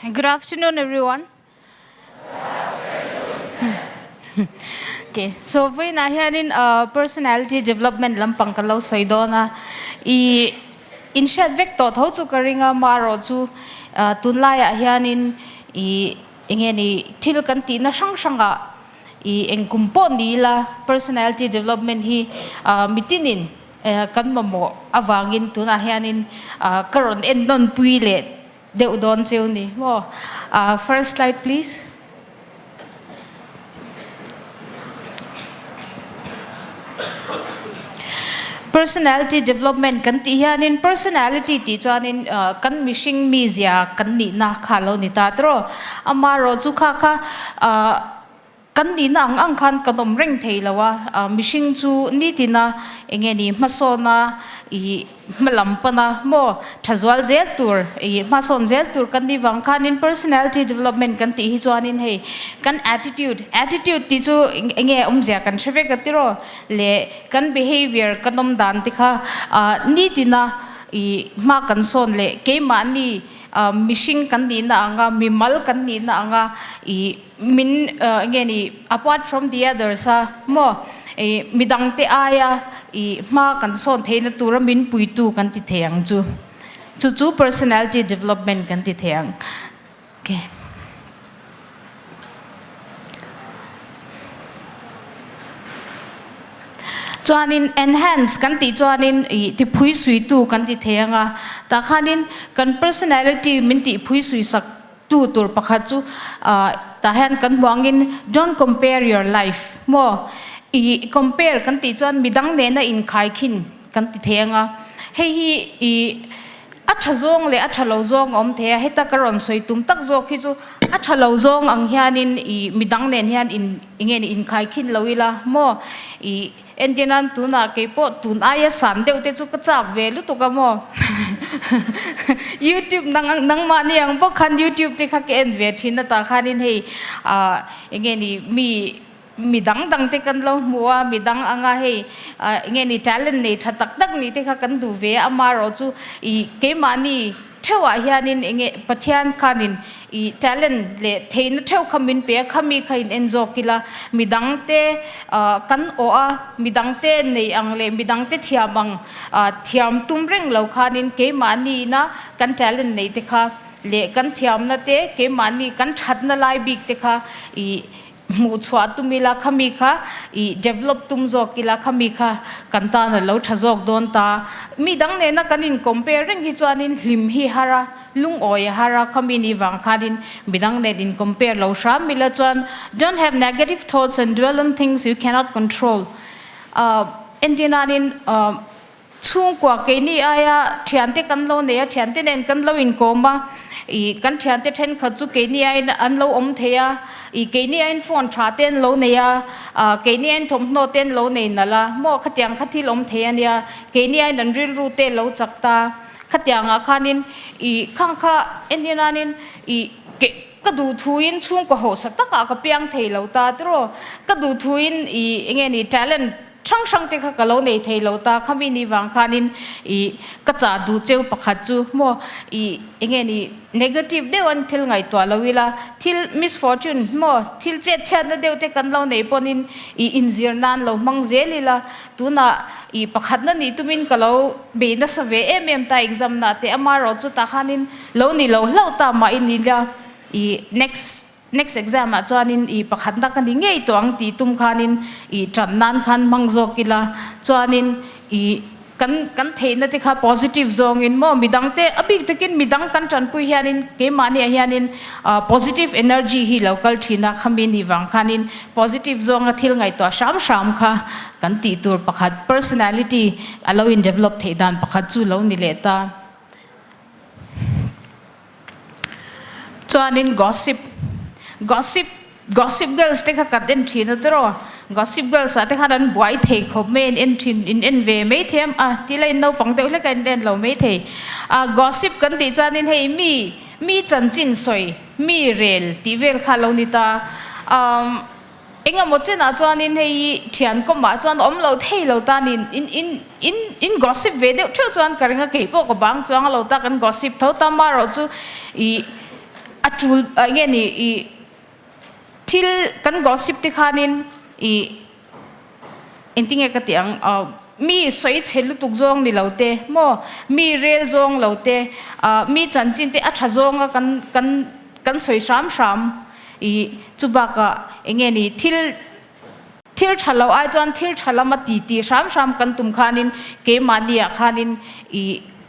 Good afternoon everyone. Okay, so vawiinah hianin personality development lampang ka lo sawi dawn a, i inhriat vek tawh tho chu ka ring a, marawh chu tunlaiah hianin i enge ni thil kan tihna hrang hrangah i engkum pawh ni ila personality development hi mitinin kan mamawh avangin tunah hianin ka rawn en nawn pui leh deuh dawn cheu ni maw first slide please. Personality development kan tih hianin personality tih chuanin kan mihring mizia kan nihna kha lo ni ta tawh amaherawh chu kha kha Kan nihna ang ang khan kan awm reng thei lo a, mihring chu nitina eng nge ni hmasawna i hmalam pana maw tha zual zel tur i hmasawn zel tur kan nih vang khanin personality development kan tih hi chuanin hei kan attitude, attitude tih chu eng nge awmzia kan hre vek a tiraw leh kan behavior kan awm dan te kha nitina i hma kan sawn leh keimahni mihring kan nihna anga mimal kan nihna anga i Min nge ni apart from the others a maw i midang te aia i hma kan sawn theihna tura min puitu kan ti thei ang chu. Chu chu personality development kan ti thei ang. Okay. Chuanin enhance kan tih chuanin i tiphui suitu kan ti thei ang a, tah khanin kan personality min tihphui suisak Tu tur pakhat chu tah hian kan hmu angin don't compare your life maw i compare kan tih chuan midang nena inkhai khin kan ti thei anga hei hi i a tha zawng leh a tha lo zawng a awm thei a heta ka rawn sawi tum tak zawk hi chu a tha lo zawng ang hianin i midang nen hian in enge ni inkhai khin lo ila maw i Entirnan tunah kei pawh tun aia san deuh te chu ka chak ve lutuk a maw? Youtube nang nangmahni ang bawk khan youtube te kha ka en ve thin a tah khanin hei ah enge ni mi mi dang dang te kan lo hmu a mi dang anga hei ah enge ni talent nei tha tak tak nih te kha kan duh ve a amaherawh chu ih keimahni Theuhah hianin enge Pathian khanin i talent leh theihna theuh kha min pe a, khami kha in en zawk ila midangte kan awh a, midangte neih ang leh midangte thiam ang thiam tum reng lo khanin keimahniina kan talent neih te kha leh kan thiamna te keimahni kan thatna lai bik te kha i Hmuh chhuah tum ila khami kha i develop tum zawk ila khami kha kan tan a lo tha zawk dawn ta. Mi dang nena kan in compare reng hi chuanin hlim hi har a, lungawi a har a, khami ni vang khanin mi dang nen in compare lo hram ila chuan don't have negative thoughts and dwell on things you cannot control. Entirnanin Chhungkua keini aia thiante kan lo nei a, thiante nen kan lo inkawm a, ih kan thiante thenkhat chu keini aiin an lo awm thei a, ih keini aiin phone tha te an lo nei a, ah keini aiin thawmhnaw te an lo nei nalh a, maw khatiang kha thil awm thei a nia, keini aiin an rilru te lo chak ta, khatiangah khanin ih khang kha entir nanin ih ke ka duhthuin chhungkua hausa takah ka piang thei lo ta tiraw, ka duhthuin ih enge ni talent Hrang hrang te kha ka lo nei thei lo ta, khami ni vang khanin i ka chah duh cheu pakhat chu maw i enge ni negative deuh an thil ngaihtuah lo ila, thil misfortune maw thil chet chhiatna deuh te kan lo nei pawnin i inzir nan lo hmang zel ila, tunah i pakhatna nih tumin ka lo bei nasa ve em em ta exam na te amaherawh chu tah khanin lo ni lo hlauh ta mah i ni ila i next Next exam ah chuanin i pakhatna ka ni ngei tawh ang tih tum khanin i tan nan khan hmang zawk ila chuanin i kan kan theihna te kha positive zawngin maw midang te a bik takin midang kan tanpui hianin keimahni ah hianin positive energy hi lo kal thin a khami nih vang khanin positive zawnga thil ngaihtuah hram hram kha kan tih tur pakhat personality a lo in develop theih dan pakhat chu lo ni leh ta. Chuanin gossip, gossip, gossip girls te kha kan en thin a tiraw? Gossip girls ah te khan an buai thei khawp mai an en thin, in en ve mai thei a, ah ti la in naupang deuh hlek a in en lo mai thei. Ah gossip kan tih chuanin hei mi, mi chanchin sawi, mi rel tih vel kha a lo ni ta. Umm. Engemaw chenah chuanin hei hi thian kawmah chuan awm lo thei lo ta ni in in in in gossip ve deuh theuh chuan ka ring a, keipawh ka bang chuang a lo ta kan gossip tho ta marawh chu ih A tul enge ni i thil kan gossip te khanin i engtinge ka tih ang mi sawi chhe lutuk zawng ni lo te maw mi rel zawng lo te mi chanchin te a tha zawnga kan kan kan sawi hram hram i chubakah enge ni thil Thil tha lo ai chuan thil tha lama ti tih hram hram kan tum khanin keimahni ah khanin i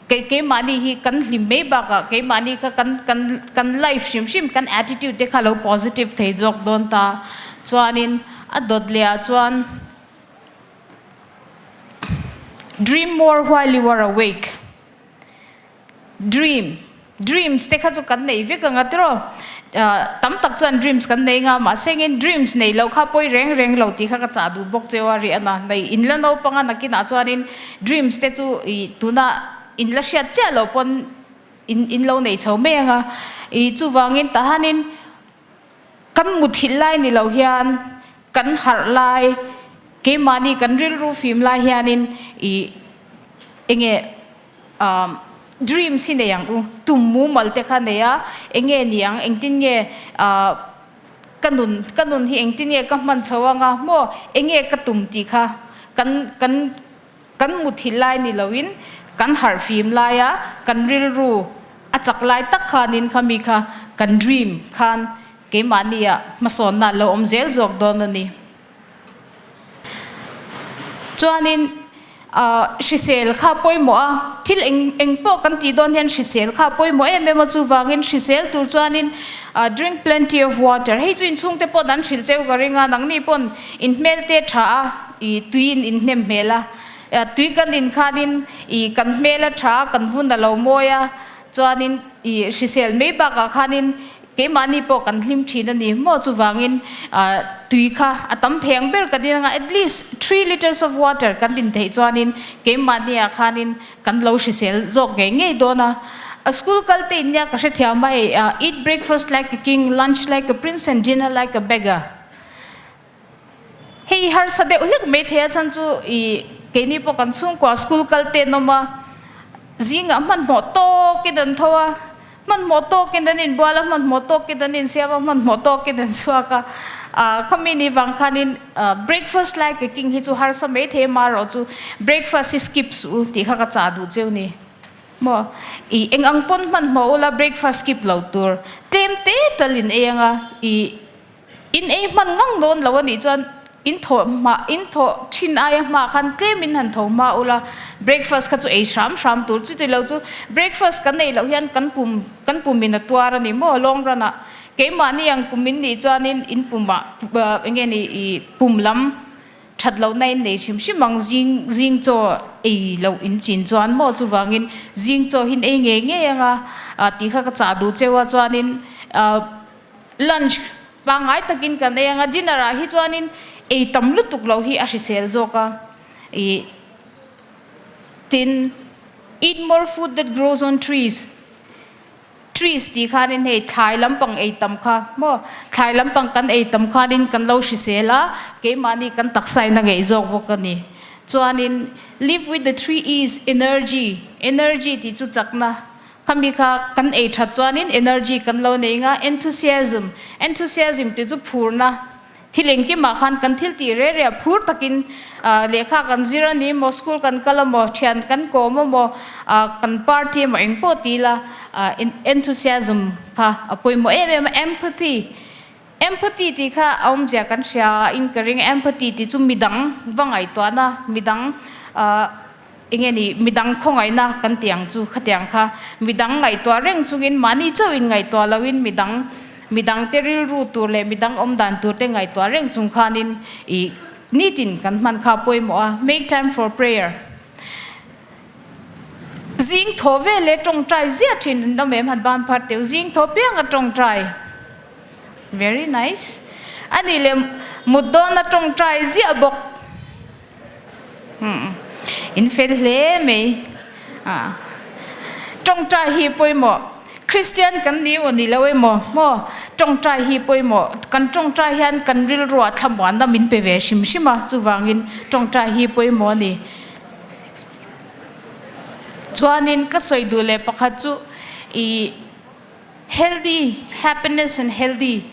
keimahni hi kan hlim mai bakah keimahni kha kan kan kan life hrim hrim kan attitude te kha lo positive thei zawk dawn ta. Chuanin a dawt leh ah chuan dream more while you are awake. Dream, Dreams te kha chu kan nei vek ang a tiraw? Tam tak chuan dreams kan nei nga mahse engin dreams nei loh kha pawi reng reng lo tih kha ka chah duh bawk cheu a ri a na. Nei in la naupang a nakinah chuanin dreams te chu ih tuna in la hriat chiah loh pawn in in lo nei chho mai ang a. Ih chuvangin tahanin kan muthilh lai ni lo hian kan harh lai keimahni kan rilru fim lai hianin ih enge Dreams hi nei ang u, tum mumal te kha nei a, eng nge ni ang, engtin nge ka nun, ka nun hi engtin nge ka hman chho anga maw, eng nge ka tum tih kha kan kan kan muthilh lai ni loin kan harh fim laia kan rilru a chak lai tak khanin khami kha kan dream khan keimahnia hmasawnna lo awm zel zawk dawn a ni. Chuanin hrisel kha pawimawh a, thil eng eng pawh kan tih dawn hian hrisel kha pawimawh em em a, chuvangin hrisel tur chuanin drink plenty of water hei chu inchhungte pawh an hrilh cheu ka ring a, nangni pawn in hmel te tha a, ih tuiin in hnem hmel a, tui kan in khanin ih kan hmel a tha a, kan vun a lo mawi a, chuanin ih hrisel mai bakah khanin Keimahni pawh kan hlim thin a ni maw? Chuvangin tui kha a tam thei ang ber kan in anga at least three litres of water kan din theih chuanin keimahniah khanin kan lo hrisel zawk ngei ngei dawn a. A school kal te in nia ka hrethiam a hei eat breakfast like a king, lunch like a prince and dinner like a beggar. Hei harsa deuh hlek mai thei a chhan chu ih keini pawh kan chhungkua school kal te an awm a, zingah hmanhmawh tawkin an tho a, hmanhmawh tawkin an inbual a, hmanhmawh tawkin an insiam a, hmanhmawh tawkin an chhuak a, ah khami ni vang khanin breakfast lai ka king hi chu harsa mai thei amaherawh chu breakfast hi skip suh u tih kha ka chah duh cheu ni maw ih eng ang pawn hmanhmawh ula breakfast skip lo tur tlem te talin ei anga ih In ei hman ngang dawn lo a nih chuan in thawh hma, in thawh thin aia hma khan tlem in han tho hma ula, breakfast kha chu ei hram hram tur. Chuti lo chu breakfast kan ei loh hian kan pum, kan pum in a tuar a ni maw long run ah. Keimahni ang kum in nih chuanin in pum ah eng nge ni i pum lam that lohna in nei hrim hrim ang zing, zing chaw ei loh in chin chuan maw chuvangin zing chaw hi in ei ngei ngei anga tih kha ka chah duh cheu a chuanin Lunch pangngai takin kan ei ang a, dinner ah hi chuanin ei tam lutuk loh hi a hrisel zawk a, ih tin eat more food that grows on trees, trees tih khanin hei thlai lampang ei tam kha maw, thlai lampang kan ei tam khanin kan lo hrisel a, keimahni kan taksa in a ngeih zawk bawk a ni. Chuanin live with the three E's, energy, energy tih chu chakna Khami kha kan ei that chuanin energy kan lo nei nga, enthusiasm, enthusiasm tih chu phurna, thil engkimah khan kan thil tih reh reh a phur takin lehkha kan zir a ni maw, school kan kal a maw, thian kan kawm a maw, kan party emaw engpawh ti ila enthusiasm kha a pawimawh em em a, empathy, empathy tih kha a awmzia kan hria a, in ka ring empathy tih chu midang va ngaihtuahna, midang Enge ni, midang khawngaihna kan tih ang chu khatiang kha midang ngaihtuah reng chungin mahni chauh in ngaihtuah loin midang midang te rilru tur leh midang awm dan tur te ngaihtuah reng chung khanin ih nitin kan hman kha pawimawh a, make time for prayer. Zing thaw vel leh tawngtai ziah thin an awm em han ban phar teu zing thaw piang a tawngtai very nice anih leh mut dawn a tawngtai ziah bawk. In fel hle mai. Tawngtai hi pawimawh. Kristian kan ni emaw ni lo emaw maw tawngtai hi pawimawh. Kan tawngtai hian kan rilruah thlamuanna min pe ve hrim hrim a, chuvangin tawngtai hi pawimawh a ni. Chuanin ka sawi duh leh pakhat chu ih. Healthy, happiness and healthy.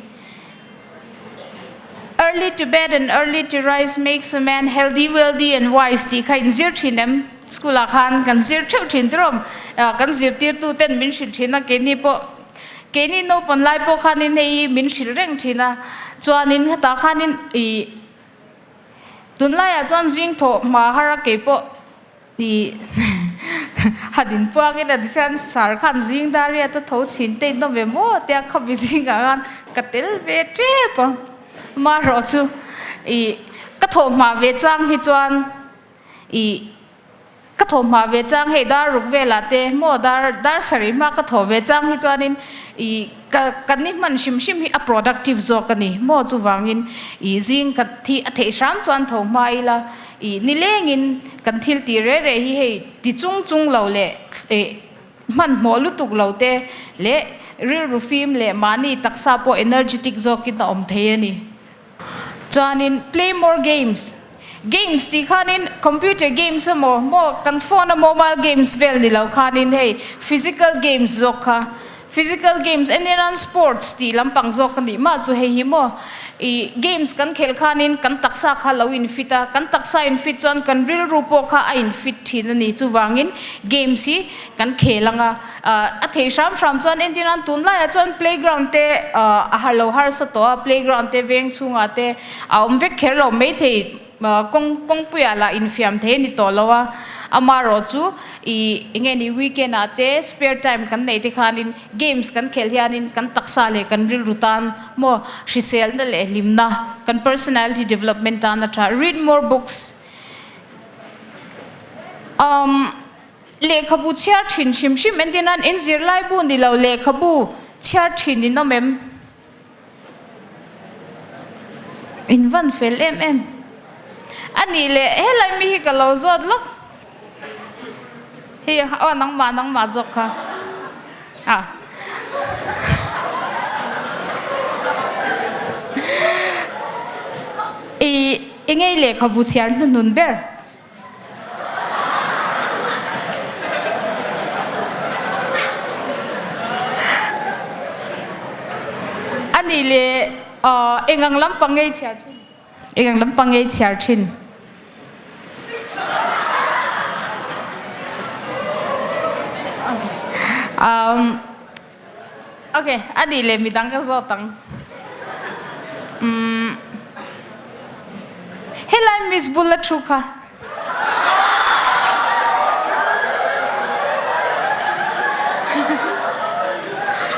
Early to bed and early to rise makes a man healthy, wealthy and wise tih kha in zir thin em? School ah khan kan zir theuh thin tirawm. Kan zirtirtu ten min hrilh thin a, keini pawh keini naupang lai pawh khanin hei hi min hrilh reng thin a. Chuanin hetah khanin ih tunlaiah chuan zing thawh hma har a keipawh Tih han inpuangin a tichuan sar khan zing dar riat a tho thin te in awm ve maw tia khawpi zingah khan ka tel ve tep a, amaherawh chu ih ka thawhhma ve chang hi chuan ih ka thawhhma ve chang hei dar ruk velah te maw dar dar sarih hma ka thawh ve chang hi chuanin ih ka ka ni hman hrim hrim hi a productive zawk a ni maw chuvangin ih zing ka thi a theih hram chuan tho hma ila. Ih nilengin kan thil tih reh reh hi hei ti chung chung lo leh ih hmanhmawh lutuk lo te leh rilru fim leh mahni taksa pawh energetic zawkin a awm thei a ni. Chuanin play more games, games tih khanin computer games emaw maw kan phone a mobile games vel ni lo khanin hei physical games zawk kha Physical games eniran sports tih lampang zawk ka nih mah chu hei hi maw ih games kan khelh khanin kan taksa kha lo in fit a, kan taksa in fit chuan kan rilru pawh kha a in fit thin a ni. Chuvangin games hi kan khel ang a, a theih hram hram chuan entiran tunlaiah chuan playground te a har lo harsa tawh a, playground te veng chhungah te a awm vek kher lo maithei. Kawng kawngpuiah lah infiam thei a ni tawh lo a, amaherawh chu ih enge ni weekend ah te spare time kan neih te khanin games kan khelh hianin kan taksa leh kan rilru tan maw hriselna leh hlimna kan personality development tan a tha. Read more books Um lehkhabu chhiar thin hrim hrim entir nan in zirlaibu ni lo lehkhabu chhiar thin in awm em? In van fel em em. A nih leh helai mi hi ka lo zawt lawk. Hei aw nangmah nangmah zawk kha. Ah. I i ngei lehkhabu chhiar hnuhnun ber. A nih leh eng ang lampang ngei chhiar thin? Eng ang lampang ngei chhiar thin? Ok, a nih leh midang ka zawt ang. Umm, helai Miss bula thu kha.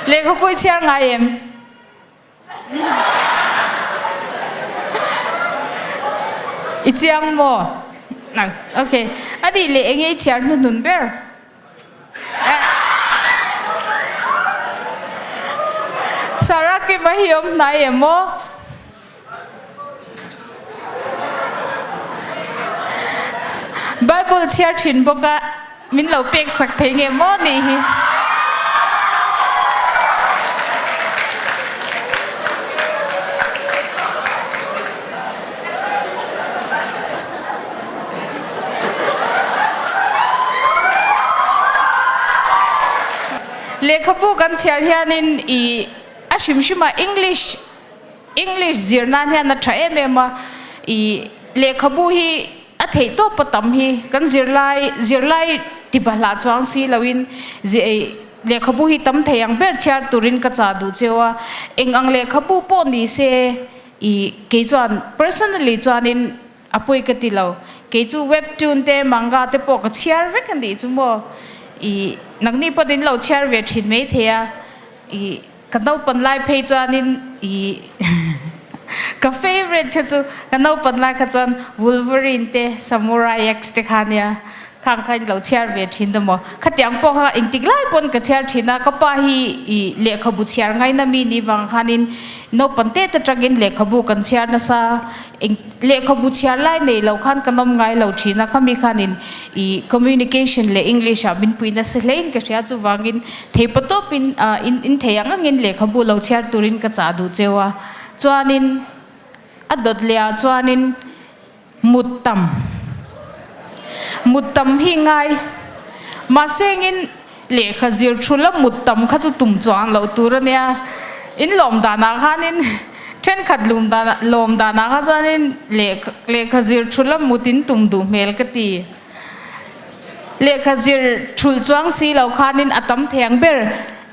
Lehkhapu i chhiar ngai em? I chiang maw? Ok, a nih leh enge i chhiar hnuhnun ber? Sarah Kim a hi awm hnai em aw? Bible chhiar thin bawk a min lo pek sak thei nge maw nih hi. Lehkhabu kan chhiar hianin ih a hrim hrim a English English zir nan hian a tha em em a, ih lehkhabu hi a theih tawp a tam hi kan zirlai zirlai ti bahlah chuang si loin lehkhabu hi tam thei ang ber chhiar turin ka chah duh cheu a, eng ang lehkhabu pawh ni se ih kei chuan personally chuanin A pawi ka ti lo. Kei chu webtoon te manga te pawh ka chhiar vek a nih chu maw. Ih nangni pawh in lo chhiar ve thin mai thei a. Ih ka naupan lai phei chuanin ih ka favourite kha chu ka naupan lai kha chuan Wolverine te Samurai X te kha nia. Khang kha in lo chhiar ve thin ta maw. Khatiang pawh kha engtik lai pawn ka chhiar thin a, ka pa hi ih lehkhabu chhiar ngaina mi ni vang khanin naupang te te tangin lehkhabu kan chhiar nasa eng lehkhabu chhiar lai nei lo khan ka nawm ngai lo thin a, khami khanin ih communication leh English ah min pui nasa hle in ka hria chuvangin thei paw tawpin ah in in thei ang angin lehkhabu lo chhiar turin ka chah duh cheu a, chuanin a dawt leh ah chuanin. Mut tam. Mut tam hi ngai. Mahse engin Lehkha zir thu la mut tam kha chu tum chuang loh tur a nia. In lawm danah khanin thenkhat lum danah lawm danah kha chuanin lehkha lehkha zir thu la mut in tum duh hmel ka ti. Lehkha zir thulh chuang si lo khanin a tam thei ang ber.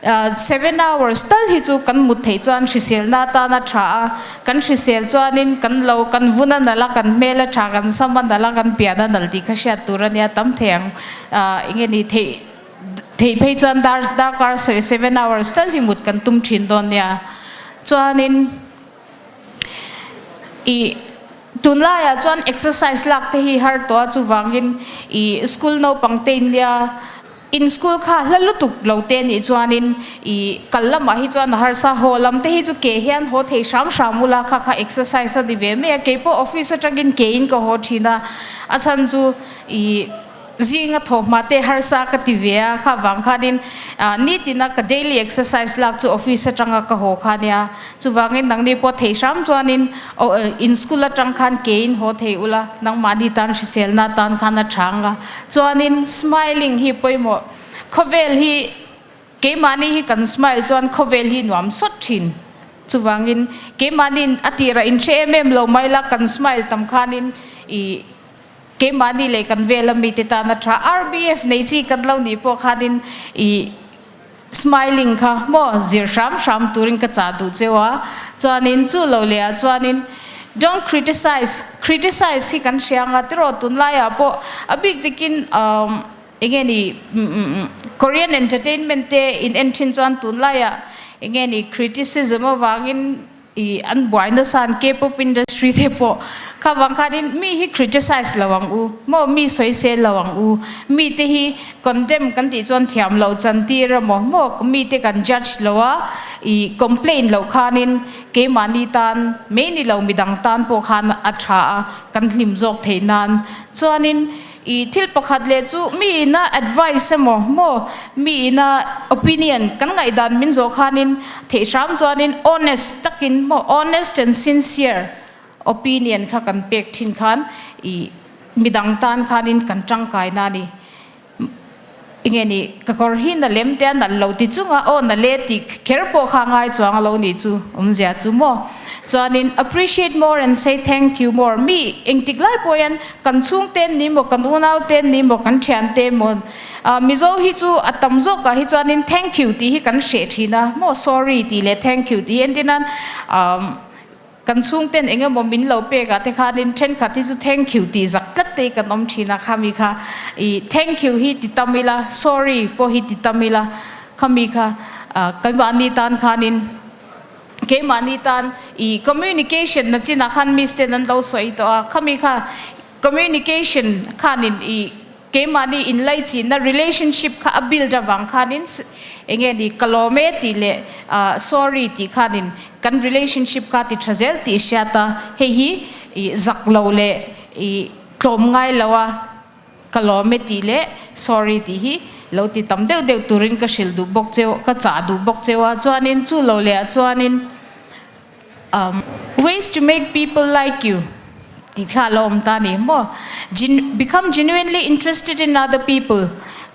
7 hours tal hi chu kan mut theih chuan hriselna atana tha a, kan hrisel chuanin kan lo kan vun a nalh a, kan hmel a tha, kan sam a nalh a, kan pian a nalh tih kha hriat tur a nia tam thei ang. Eng nge ni theih theih phei chuan dar darkar 7 hours tal hi mut kan tum thin dawn nia. Chuanin ih tunlaiah chuan exercise lak te hi har tawh a chuvangin ih school naupang te in nia In school kha hla lutuk lo te nih chuanin i kal lamah hi chuan a harsa haw lam te hi chu ke hian haw thei hram hram ula kha kha exercise a ni ve mai a, keipawh office atangin ke in ka haw thin a, a chhan chu i zinga thawhhma te harsa ka ti ve a, kha vang khanin nitina ka daily exercise lak chu office atanga ka haw kha nia, chuvangin nangni pawh thei hram chuanin in school atang khan ke in haw thei ula nangmahni tan hriselna tan khan a tha ang a. Chuanin smiling hi pawimawh, khawvel hi keimahni hi kan smile chuan khawvel hi nuam sawt thin. Chuvangin keimahni a tirah in hre em em lo mai la, kan smile tam khanin ih keimahni leh kan vela mite tan a tha. RBF nei chi kan lo nih pawh khanin ih smiling kha maw zir hram hram turin ka chah duh cheu a, chuanin chu lo leh ah chuanin don't criticize, criticize hi kan hria anga tiraw tunlaiah pawh a bik takin umm enge ni Korean entertainment te in en thin chuan tunlaiah enge ni criticism avangin I an buai nasa an K-pop industry te pawh kha vang khanin mi hi criticize lo ang u maw mi sawi sel lo ang u mi te hi condemn kan tih chuan thiam loh chan tir emaw maw mi te kan judge lo a i complain loh khanin keimahni tan mai ni lo midang tan pawh khan a tha a kan hlim zawk theih nan chuanin I thil pakhat leh chu mi ina advice emaw maw mi ina opinion kan ngaihdan min zawh khanin theih hram chuanin honest takin maw honest and sincere opinion kha kan pek thin khan i midang tan khanin kan tangkai na a ni. Enge ni ka kawr hi na lem te a nalh lo ti chunga aw na le tih kher pawh kha ngai chuang a lo nih chu awmzia chu maw. Chuanin appreciate more and say thank you more mi engtik lai pawh hian kan chhungte an ni maw kan unaute an ni maw kan thiante maw ah Mizo hi chu a tam zawkah hi chuanin thank you tih hi kan hreh thin a maw sorry tih leh thank you tih hi entirnan ah Kan chhungten eng emaw min lo pek ah te khanin thenkhat hi chu thank you tih zak tlat te hi kan awm thin a, khami kha ih thank you hi ti tam ila, sorry pawh hi ti tam ila, khami kha ah keimahni tan khanin keimahni tan ih communication na chinah khan miss ten an lo sawi tawh a, khami kha communication khanin ih Keimahni inlaichinna, relationship, kha a build avang khanin enge ni ka lawm e tih leh sorry tih khanin kan relationship kha ti tha zel tih hriat a, hei hi ih zak lo leh ih tlawm ngai lo a ka lawm e tih leh sorry tih hi lo ti tam deuh deuh turin ka hrilh duh bawk cheu ka chah duh bawk cheu a, chuanin chu lo leh ah chuanin Ways to make people like you tih thla a lo awm ta a ni maw? Become genuinely interested in other people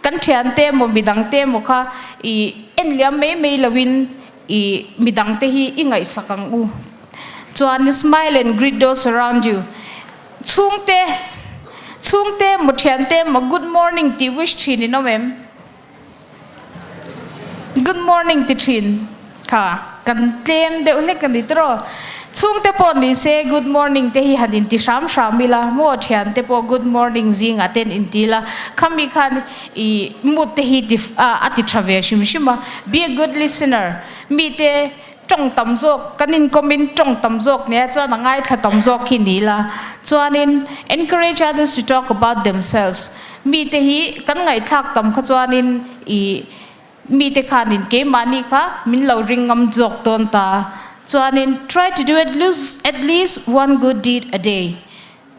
kan thiante emaw midang te emaw kha i en liam mai mai loin i midang te hi i ngaihsak ang u. Chuan smile and greet those around you chhungte chhungte emaw thiante emaw good morning tih wish thin in awm em? Good morning ti thin kha kan tlem deuh hlek a ni tawh. Chhungte pawh ni se good morning te hi han inti hram hram ila maw thiante pawh good morning zingah te an inti ila khami khan i mood te hi ti a ti tha ve hrim hrim a. Be a good listener mite tawng tam zawk kan inkawmin tawng tam zawk nia chuan a ngaithla tam zawk hi ni ila chuanin encourage others to talk about themselves. Mite hi kan ngaihthlak tam kha chuanin ih mite khanin keimahni kha min lo ring ngam zawk dawn ta. Chuanin try to do at least at least one good deed a day.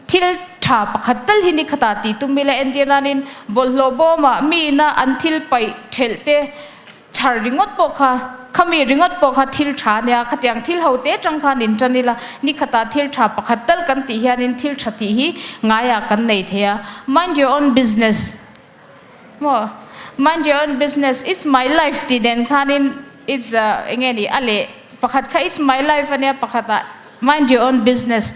Thil tha pakhat tal hi ni khatah tih tum ila entir nanin bawlhhlawh bawmah miina an thil paih thelh te Chhar ringawt pawh kha, khami ringawt pawh kha thil tha ania, khatiang thil ho te atang khan in tan ila, ni khatah thil tha pakhat tal kan tih hianin thil tha tih hi ngaiah kan nei thei a, mind your own business maw? Mind your own business, it's my life tih nen khanin it's eng nge ni a leh pakhat kha it's my life ania pakhatah mind your own business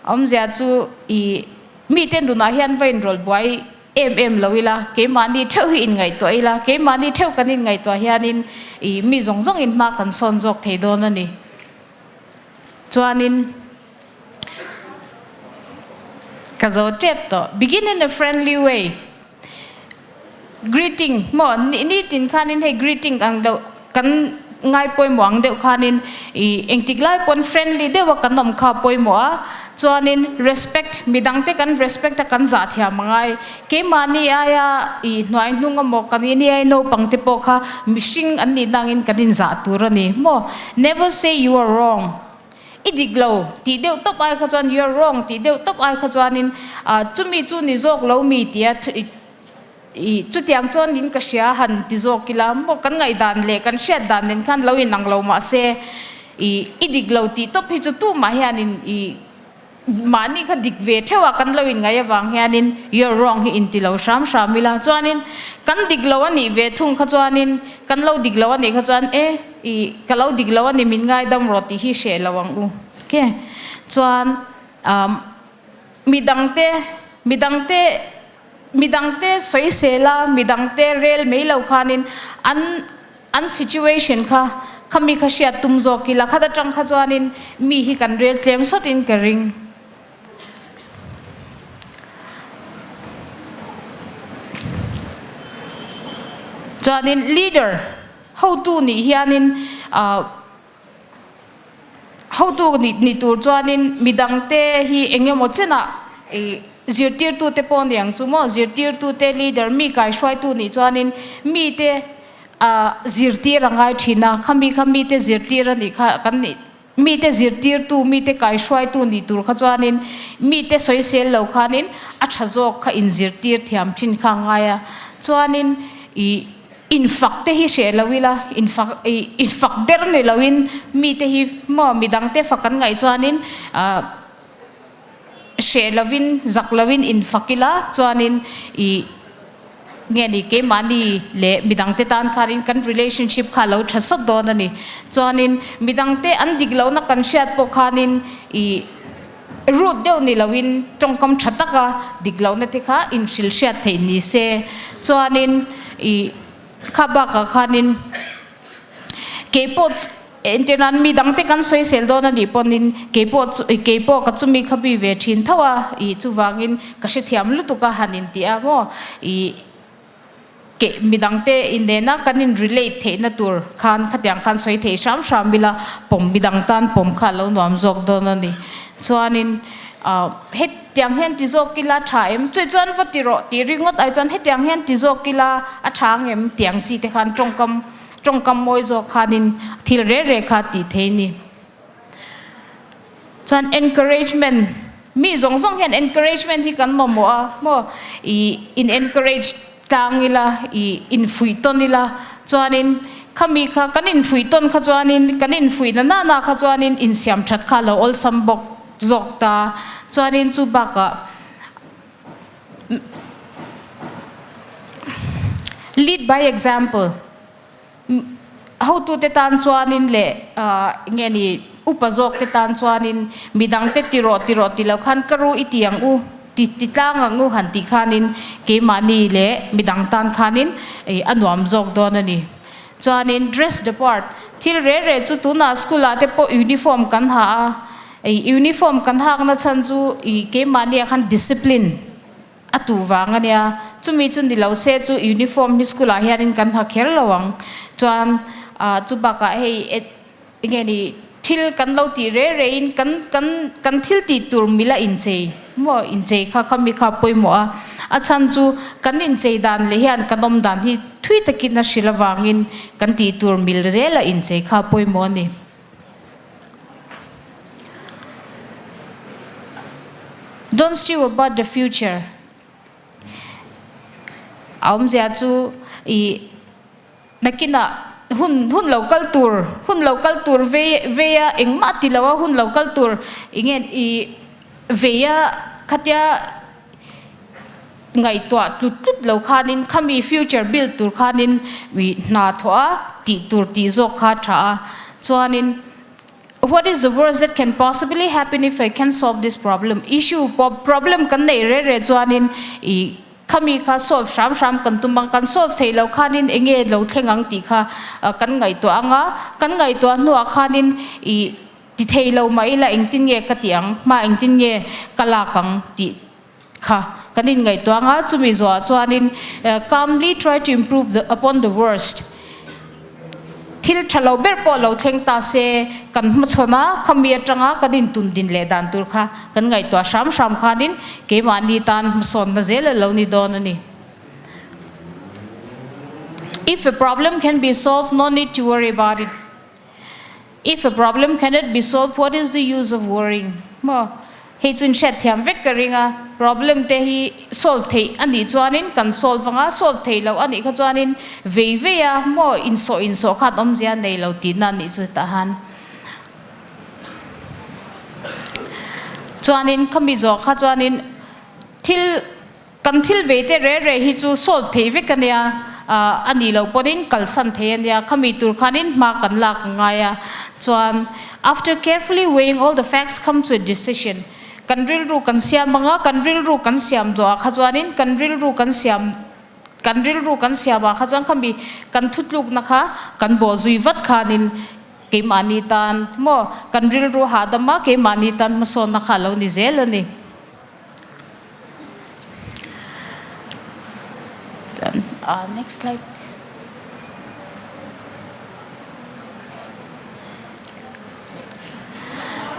awmzia chu i mite nunah hian va inrawlh buai em em lo ila, keimahni theuh hi inngaihtuah ila, keimahni theuh kan inngaihtuah hianin i mi zawng zawngin hma kan sawn zawk thei dawn a ni. Chuanin ka zo tep tawh, begin in a friendly way, greeting maw nitin khanin hei greeting ang deuh kan ngai pawimawh ang deuh khanin ih engtik lai pawn friendly deuha kan awm kha pawimawh a, chuanin respect midangte kan respect a kan zah thiam a ngai, keimahni aia ih hnuai hnung emaw kan ni ai naupang te pawh kha mihring an nih nangin kan inzah tur a ni maw, never say you are wrong. I dik lo tih deuh tawp ai kha chuan you're wrong tih deuh tawp ai kha chuanin chumi chu ni zawk lo mi tia i chutiang chuan in ka hria han ti zawk ila maw kan ngaihdan leh kan hriat dan nen khan lo inang lo mahse i i dik lo tih tawp hi chu tumah hianin i Mahni kha dik ve theuh a kan lo inngaih avang hianin you're wrong hi inti lo hram hram ila chuanin kan dik lo a nih ve thung kha chuanin kan lo dik lo a nih kha chuan e i ka lo dik lo a ni min ngaidam rawh tih hi hreh lo ang u ok chuan umm midangte midangte midangte sawisel a midangte rel mai lo khanin an An situation kha khami kha hriat tum zawk ila khat atang kha chuanin mi hi kan rel tlem sawtin ka ring. Chuanin leader hotu nih hianin ah hotu nih ni tur chuanin midangte hi eng emaw chenah ih zirtirtute pawh ni ang chu maw zirtirtute leader mi kaihruaitu nih chuanin mite Ah zirtir a ngai thin a, khami kha mite zirtir a nih kha kan nih mite zirtirtu mite kaihruaitu nih tur kha chuanin mite sawisel lo khanin a tha zawk kha inzirtir thiam thin kha a ngai a, chuanin ih infak te hi hreh lo ila infak ih infak der ni loin mite hi maw midangte fak kan ngaih chuanin ah hreh lovin zak loin infak ila chuanin ih. Nge ni keimahni leh midangte tan khanin kan relationship kha a lo tha sawt dawn a ni. Chuanin midangte an dik lohna kan hriat pawh khanin ih root deuh ni loin tawngkam tha taka dik lohna te kha inhrilh hriat theih ni se. Chuanin ih kha bakah khanin keipawh Entirnan mi dangte kan sawisel dawn a nih pawnin keipawh chu keipawh ka chumi kha bi ve thin tho a, ih chuvangin ka hrethiam lutuk a han intih a maw ih keh mi dangte inena kan in relate theihna tur khan khatiang khan sawi thei hram hram ila pawm mi dang tan pawm kha a lo nuam zawk dawn a ni. Chuanin ah hetiang hian ti zawk ila tha em? Chuai chuan va ti rawh tih ringawt ai chuan hetiang hian ti zawk ila a tha ang em? Tiang chi te khan tawngkam Tawngkam mawi zawk khanin thil reh reh kha tih thei ni. Chuan encouragement, mi zawng zawng hian encouragement hi kan mamawh a maw? I in encourage tlang ila, i infuih tawn ila, chuanin khami kha kan infuih tawn kha chuanin kan infuih na nana kha chuanin insiam that kha lo awlsam bawk zawk ta. Chuanin chu bakah Lead by example, Hotute tan chuanin leh nge ni upa zawkte tan chuanin midangte ti rawh ti rawh ti lo khan ka ru i ti ang u, ti ti tlang ang u han tih khanin keimahni leh midang tan khanin a nuam zawk dawn a ni. Chuanin dress the part, Thil reh reh chu tunah school ah te pawh uniform kan ha a, I uniform kan hakna chhan chu i keimahni ah khan discipline a tuh vang a nia, chumi chu ni lo se chu uniform hi school ah hianin kan ha kher lo ang. Chuan ah chu bakah hei enge ni thil kan lo tih reh reh in kan kan kan thil tih tur mila inchei maw inchei kha kha mi kha pawimawh a, a chhan chu kan inchei dan leh hian kan awm dan hi thui takin a hrilh avangin kan tih tur mil zela inchei kha pawimawh a ni. Don't stew about the future a awmzia chu ih nakinah hun hun lo kal tur hun lo kal tur vei vei a engmah ti lo a hun lo kal tur eng nge ih vei a khatia. Ngaihtuah tlut tlut lo khanin khami future build tur khanin ih hna thawh a tih tur tih zawk kha a tha a. Chuanin what is the worst that can possibly happen if I can solve this problem issue problem kan neih reh reh chuanin ih khami kha solve hram hram kan tum ang kan solve theih loh khanin eng nge lo thleng ang tih kha kan ngaihtuah ang a, kan ngaihtuah hnuah khanin ih ti thei lo mah ila engtin nge ka tih ang hma engtin nge ka lak ang tih Kha kan inngaihtuah anga chumi zawhah chuanin calmly try to improve the upon the worst thil tha lo ber pawh lo thleng ta se kan hmachhawn a khami atanga kan intun din leh dan tur kha kan ngaihtuah hram hram khanin keimahni tan hmasawnna zel a lo ni dawn a ni. If a problem can be solved no need to worry about it. If a problem cannot be solved, what is the use of worrying? Maw? Hei chu in hriat thiam vek ka ring a, problem te hi solve theih a nih chuanin kan solve anga, solve theih loh a nih kha chuanin vei vei a, maw insawh insawh khan awmzia a nei lo tihna a nih chu tah han. Chuanin khami zawh kha chuanin thil Kan thil ve te re re hi chu solve theih vek a nia, a nih loh pawhin kalsan thei a nia, khami tur khanin hma kan lak a ngai a, chuan after carefully weighing all the facts come to a decision, kan rilru kan siam ang a, kan rilru kan siam zawh ah kha chuanin kan rilru kan siam kan rilru kan siam ah kha chuan khami kan thutlukna kha kan bawh zui vat khanin keimahni tan maw kan rilru hahdam a keimahni tan hmasawnna kha a lo ni zel a ni. Next slide please.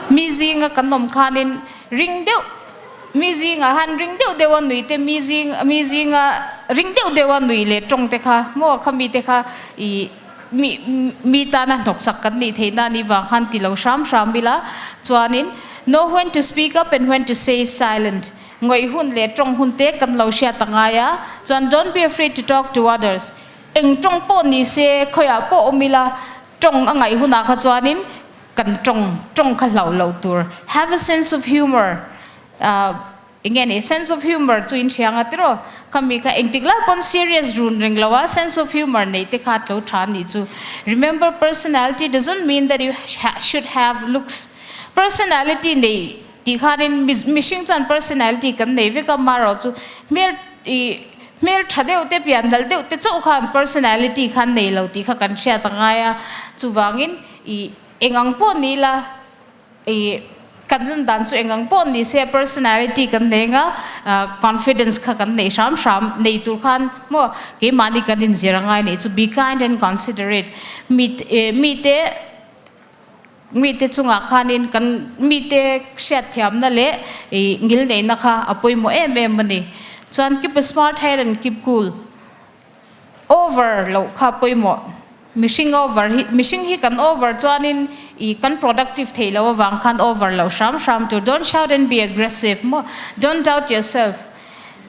Mi zinga kan awm khanin ring deuh mi zingah han ring deuh deuh a nui te mi zing mi zinga ring deuh deuh a nui leh tawng te kha maw khami te kha ih mi mi tana hnawksak kan nih theih na nih vang khan ti lo hram hram ila chuanin know when to speak up and when to stay silent ngawih hun leh tawng hun te kan lo hriat a ngai a chuan don't be afraid to talk to others eng tawng pawh ni se khawiah pawh awm ila tawng a ngaih hunah kha chuanin kan tawng tawng kha hlauh loh tur have a sense of humour ah Enge ni sense of humour chu in hria nga tiraw? Khami kha engtik lai pawn serious run reng lo a, sense of humour nei te kha tlo tha anih chu. Remember personality doesn't mean that you should have looks. Personality nei tih khanin mihring chuan personality kan nei vek a, marawh chu hmel i hmel tha deuh te pian dal deuh te chauh khan personality khan nei lo tih kha kan hriat a ngai a, chuvangin i eng ang pawh ni ila I kan lan dan chu engang pawh ni se personality kan nei anga confidence kha kan neih hram hram nei tur khan maw keimahni kan inzir angai nih chu be kind and considerate mi mite mite chungah khanin kan mite hriatthiamna leh i ngilneihna kha a pawimawh em em a ni chuan keep a smart head and keep cool. Over loh kha pawimawh. Mihring over hi, mihring hi kan over chuanin i kan productive theih loh avang khan over loh hram hram tur. Don't shout and be aggressive maw. Don't doubt yourself.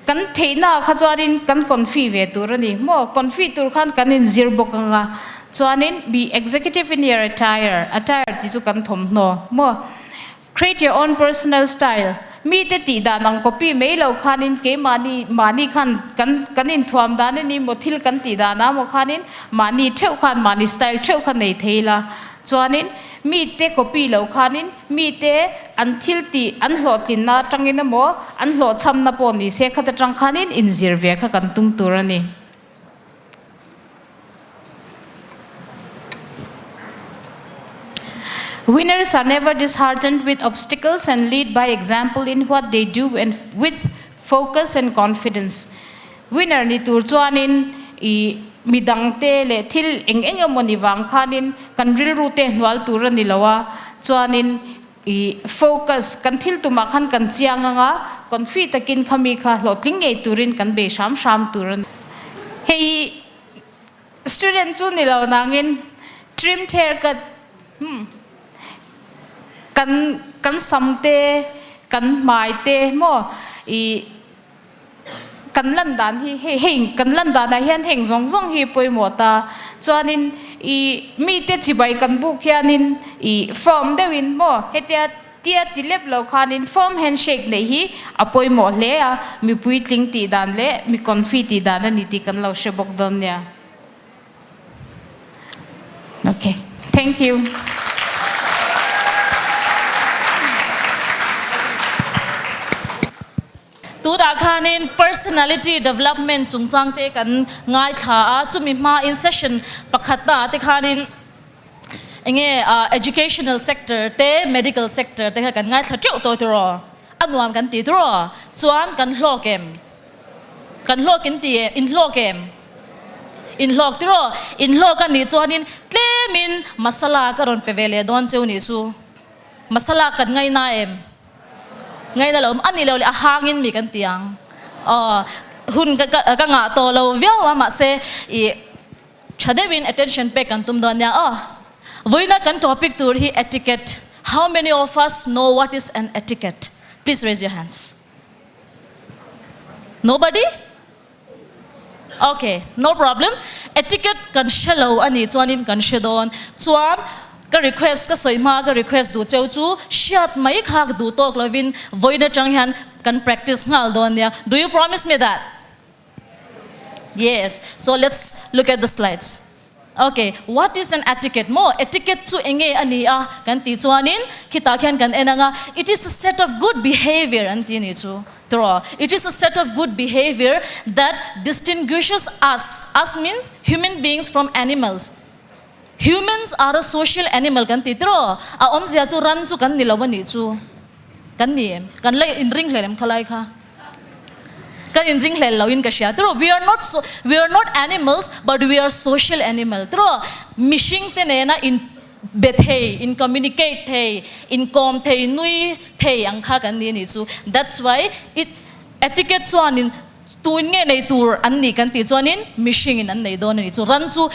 Kan theihna ah kha chuanin kan confi ve tur a ni maw. Confi tur khan kan inzir bawk ang a. Chuanin be executive in your attire, attire tih chu kan thawmhnaw maw. Create your own personal style, Mite tih dan ang copy mai lo khanin keimahni mahni khan kan kan inthuam dan a ni maw thil kan tih dan ah maw khanin mahni theuh khan mahni style theuh kha nei thei ila chuanin mite copy lo khanin mite an thil tih an hlawhtlinna atangin emaw an hlawhchhamna pawh ni se khat atang khanin inzir ve kha kan tum tur a ni. Winners are never disheartened with obstacles and lead by example in what they do and with focus and confidence. Winner ni tur chuanin i midangte leh thil eng eng emawni vang khanin kan rilru te hnual tur a ni lo a, chuanin i focus kan thil tumah khan kan chiang anga confi takin khami kha hlawhtling ngei turin kan bei hram hram tur a ni. Hei hi student chu ni lo nangin trimmed haircut hmm kan kan sam te kan hmai te maw i Kan lan dan hi hei hei kan lan danah hian heng zawng zawng hi pawimawh ta. Chuanin i mite chibai kan buk hianin i firm deuhin maw hetia Tia ti lep lo khanin firm handshake neih hi a pawimawh hle a, mi puitling tih dan leh mi confi tih dan a ni tih kan lo hre bawk dawn nia. Ok, thank you. Tunah khanin personality development chungchang te kan ngaithla a, chumi hmain session pakhatnaah te khanin enge educational sector te medical sector te kha kan ngaithla teuh tawh tiraw? A nuam kan ti tiraw? Chuan kan hlawk em? Kan hlawk in ti em? In hlawk em? In hlawk tiraw? In hlawk a nih chuanin tlemin masala ka rawn pe ve leh dawn cheu nih chu. Masala kan ngaina em? Ngaina lo a nih loh leh a hangin mi kan ti ang. Aw hun ka ka ngah tawh lo viau a mahse ih tha deuhin attention pek kan tum dawn nia aw. Vawiina kan topic tur hi etiquette. How many of us know what is an etiquette? Please raise your hands. Nobody? Ok, no problem. Etiquette kan hre lo a nih chuanin kan hre dawn. Chuan ka request, ka sawi hma ka request duh cheu chu hriat mai kha ka duh tawk lovin vawiin atang hian kan practice nghal dawn nia. Do you promise me that? Yes. So let's look at the slides. Ok, what is an etiquette maw? Etiquette chu enge a ni a kan tih chuanin khitah khian kan en ang a, it is a set of good behaviour an ti ni chu tawh. It is a set of good behaviour that distinguishes us, us means human beings from animals. Humans are a social animal kan ti tiraw? A awmzia chu ran chu kan ni lo a nih chu. Kan ni em? Kan la inringhlel em khalai kha? Kan inringhlel lo in ka hria tiraw? We are not so, we are not animals but we are social animal tiraw? Mihring te nena in be thei, in communicate thei, in kawm thei, nui thei ang kha kan ni a nih chu. That's why it etiquette chuanin tuin nge nei tur an nih kan tih chuanin mihring in an nei dawn a nih chu. Ran chu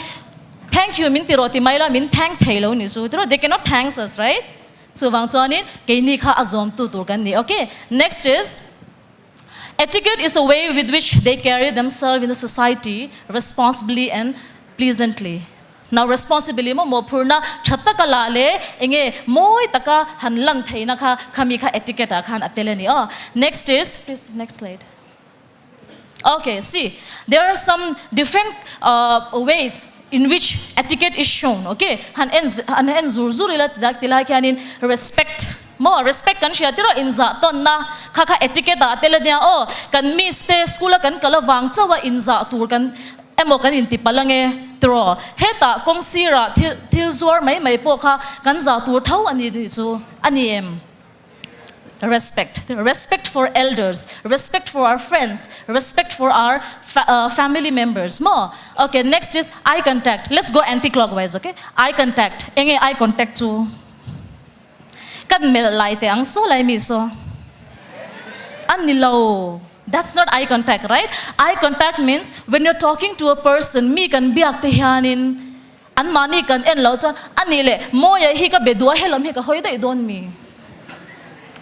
thank you min ti rawh ti mai la min thank thei lo a nih chu tiraw? They cannot thanks us right? Chuvang chuanin keini kha a zawmtu tur kan ni. Ok, next is, Etiquette is a way with which they carry themselves in the society responsibly and pleasantly. Now responsibly maw mawhphurhna tha taka lah leh enge mawi taka han lan theihna kha khami kha etiquette ah khan a tel a ni aw. Next is, please next slide. Ok, see, there are some different ways in which etiquette is shown, ok, han en han en zur zur ila ti ti lai khianin respect maw respect kan hria tirh a inzah tawnna kha kha etiquette ah tel ania aw kan miss te school a kan kal avang chauh a inzah tur kan emaw kan inti palh ange tiraw hetah kawng sirah thil thil zuar mai mai pawh kha kan zah tur tho a ni chu a ni em? Respect, respect for elders, respect for our friends, respect for our family members maw. Ok, next is eye contact, let's go anti clockwise ok, eye contact, enge eye contact chu? Kan melh lai teh ang saw lai mi saw? A ni lo, that's not eye contact right, eye contact means when you're talking to a person, mi kan biak te hianin An mahni kan en loh chuan a nih leh Mawia hi ka be duh a helam hi ka hawi daih dawn mi?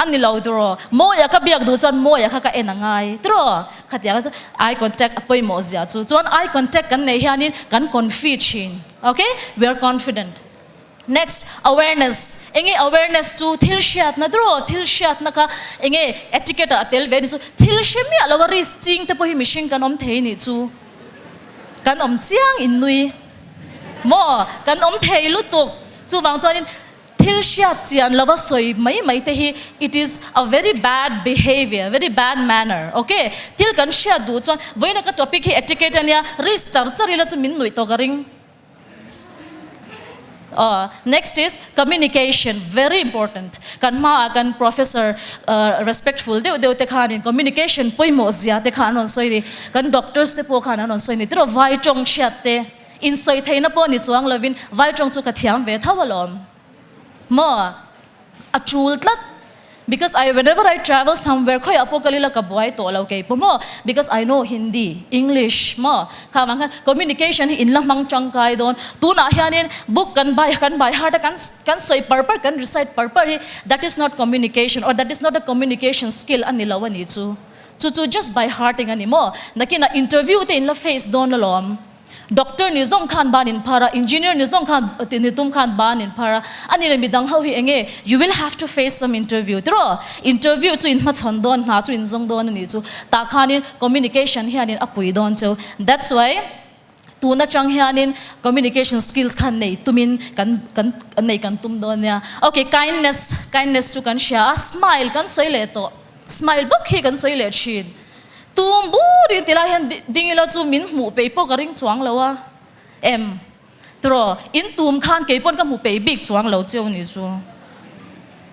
A ni lo tiraw? Mawia ka biak duh chuan Mawia kha ka en a ngai tiraw? Khatiang a eye contact a pawimawh zia chu. Chuan eye contact kan neih hianin kan confi thin. Ok? We are confident. Next, awareness. Enge awareness chu thil hriatna tiraw? Thil hriatna kha enge etiquette ah a tel ve a ni chu. Thil hre miah lo a risk ching te pawh hi mihring kan awm thei nih chu. Kan awm chiang in nui. Maw? Kan awm thei lutuk. Chuvang chuanin thil hriat chian lova sawi mai mai te hi it is a very bad behaviour, very bad manner. Ok? Thil kan hriat duh chuan vawiina ka topic hi etiquette ania, risk char char ila chu min nuih tawh ka ring. Aw, next is communication, very important. Kan hmaah kan professor respectful deuh deuh te khanin communication pawimawh zia te kha an rawn sawi ni. Kan doctors te pawh khan an rawn sawi ni. Tiraw vai tawng chhiat te insawi theihna pawh ni chuang lovin vai tawng chu ka thiam ve tho alawm. Maw? A tul tlat because I whenever I travel somewhere khawiah pawh kal ila ka buai tawh lo kei pawh maw because I know Hindi, English maw kha vang khan communication hi in la hmang tangkai dawn tunah hianin book kan bai kan by heart a kan kan sawi par par kan recite par par hi that is not communication or that is not a communication skill a ni lo a ni chu chu chu just by hearting a ni maw nakinah interview te in la face dawn alawm. Doctor ni zawng khan ban in phar a, engineer ni zawng khan ni tum khan ban in phar a, a ni leh midang ho hi enge you will have to face some interview tiraw? Interview chu in hmachhawn dawn, hna chu in zawng dawn a nih chu. Tah khanin communication hianin a pui dawn chu. That's why tun atang hianin communication skills khan nei tumin kan kan nei kan tum dawn nia. Okay, kindness, kindness chu kan hria a, smile kan sawi leh tawh. Smile bawk hi kan sawi leh thin. Tum bur in tilai hian ding ila chu min hmuh peih pawh ka ring chuang lo a, em tiraw in tum khan kei pawn ka hmu peih bik chuang lo cheu ni chu.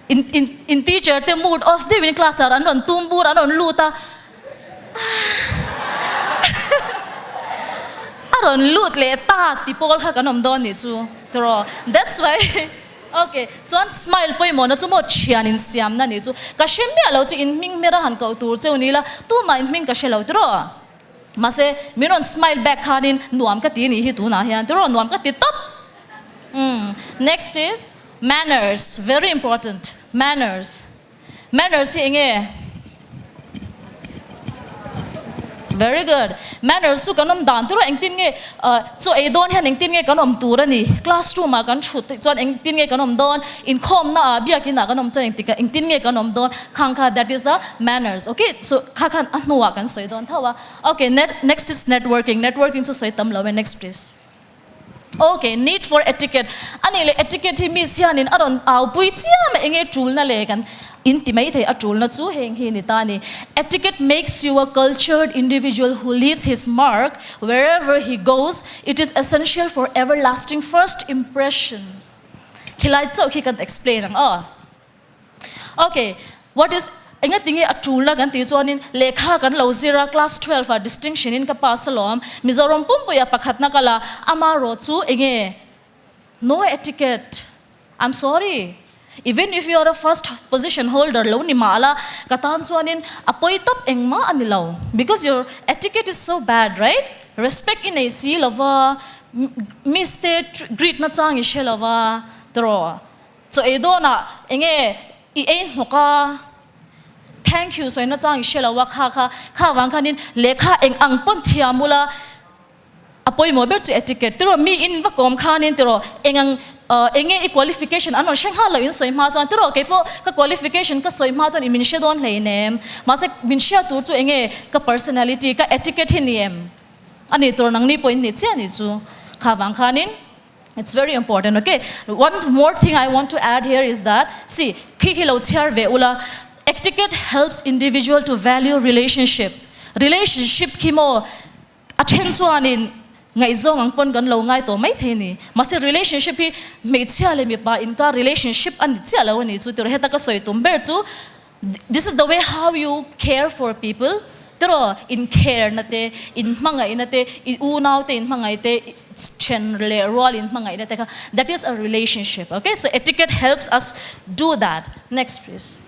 In in in teacher te mood off deuh in class ah an rawn tum bur an rawn lut a, a rawn lut leh ta ti pawl kha kan awm dawn nih chu tiraw that's why. Ok, chuan smile pawimawhna chu maw thian insiamna nih chu ka hre miah lo chu in hming hmera han koh tur cheu ni la, tumah in hming ka hre lo tiraw? Mahse, min rawn smile back khanin nuam ka ti nih hi tunah hian tiraw nuam ka ti tawp. Umm, next is manners, very important, manners. Manners hi enge? Very good. Manners chu kan awm dan tur a, engtin nge chaw ei dawn hian engtin nge kan awm tur a ni? Classroom ah kan thut chuan engtin nge kan awm dawn? Inkhawmna ah, biakin ah kan awm chuan engtik engtin nge kan awm dawn? Khang kha that is a manners. Okay, so kha khan a hnuah kan sawi dawn tho a. Okay, next is networking. Networking chu sawi tam lo e, next please. Ok, need for etiquette. A nih leh etiquette hi miss hianin a rawn au pui chiam a, enge tulna le kan in ti mai thei a tulna chu heng hi ni ta a ni. Etiquette makes you a cultured individual who leaves his mark wherever he goes, it is essential for everlasting first impression. Khilai chauh khi kan explain ang aw. Ok, what is, enga tinge a tul a kan tih chuanin lehkha kan lo zir a, class 12 ah distinction in ka pass alawm, Mizoram pumpuia pakhatna ka la, amarawh chu enge no etiquette, I'm sorry, even if you are a first position holder lo ni mah la, ka tan chuanin a pawi tawp engmah a ni lo, because your etiquette is so bad right, respect i nei si lova, miss te greet na chang i hre lova, tiraw. Chaw ei dawnah enge i ei hnawk a, thank you sawi nachang i hre lo a, kha kha kha vang khanin lehkha eng ang pawn thiam ula a pawimawh ber chu etiquette tiraw mi in va kawm khanin tiraw eng ang enge i qualification an rawn hre nghal loh in sawi hma chuan tiraw keipawh ka qualification ka sawi hma chuan i min hre dawn hleinem mahse min hria tur chu enge ka personality ka etiquette hi ni em a ni tur nangni pawh in ni chiah ni chu kha vang khanin. It's very important ok. One more thing I want to add here is that see khi khi lo chhiar ve ula etiquette helps individual to value relationship. Relationship khi maw a then chuanin ngaihzawng ang pawn kan lo ngai tawh mai thei a ni. Mahse relationship hi hmeichhia leh mipa inkar relationship a ni chiah lo a ni chu tiraw heta ka sawi tum ber chu This is the way how you care for people tiraw in care na te in hmangaih na te i unau te in hmangaih te then leh rual in hmangaih na te kha that is a relationship okay so etiquette helps us do that next please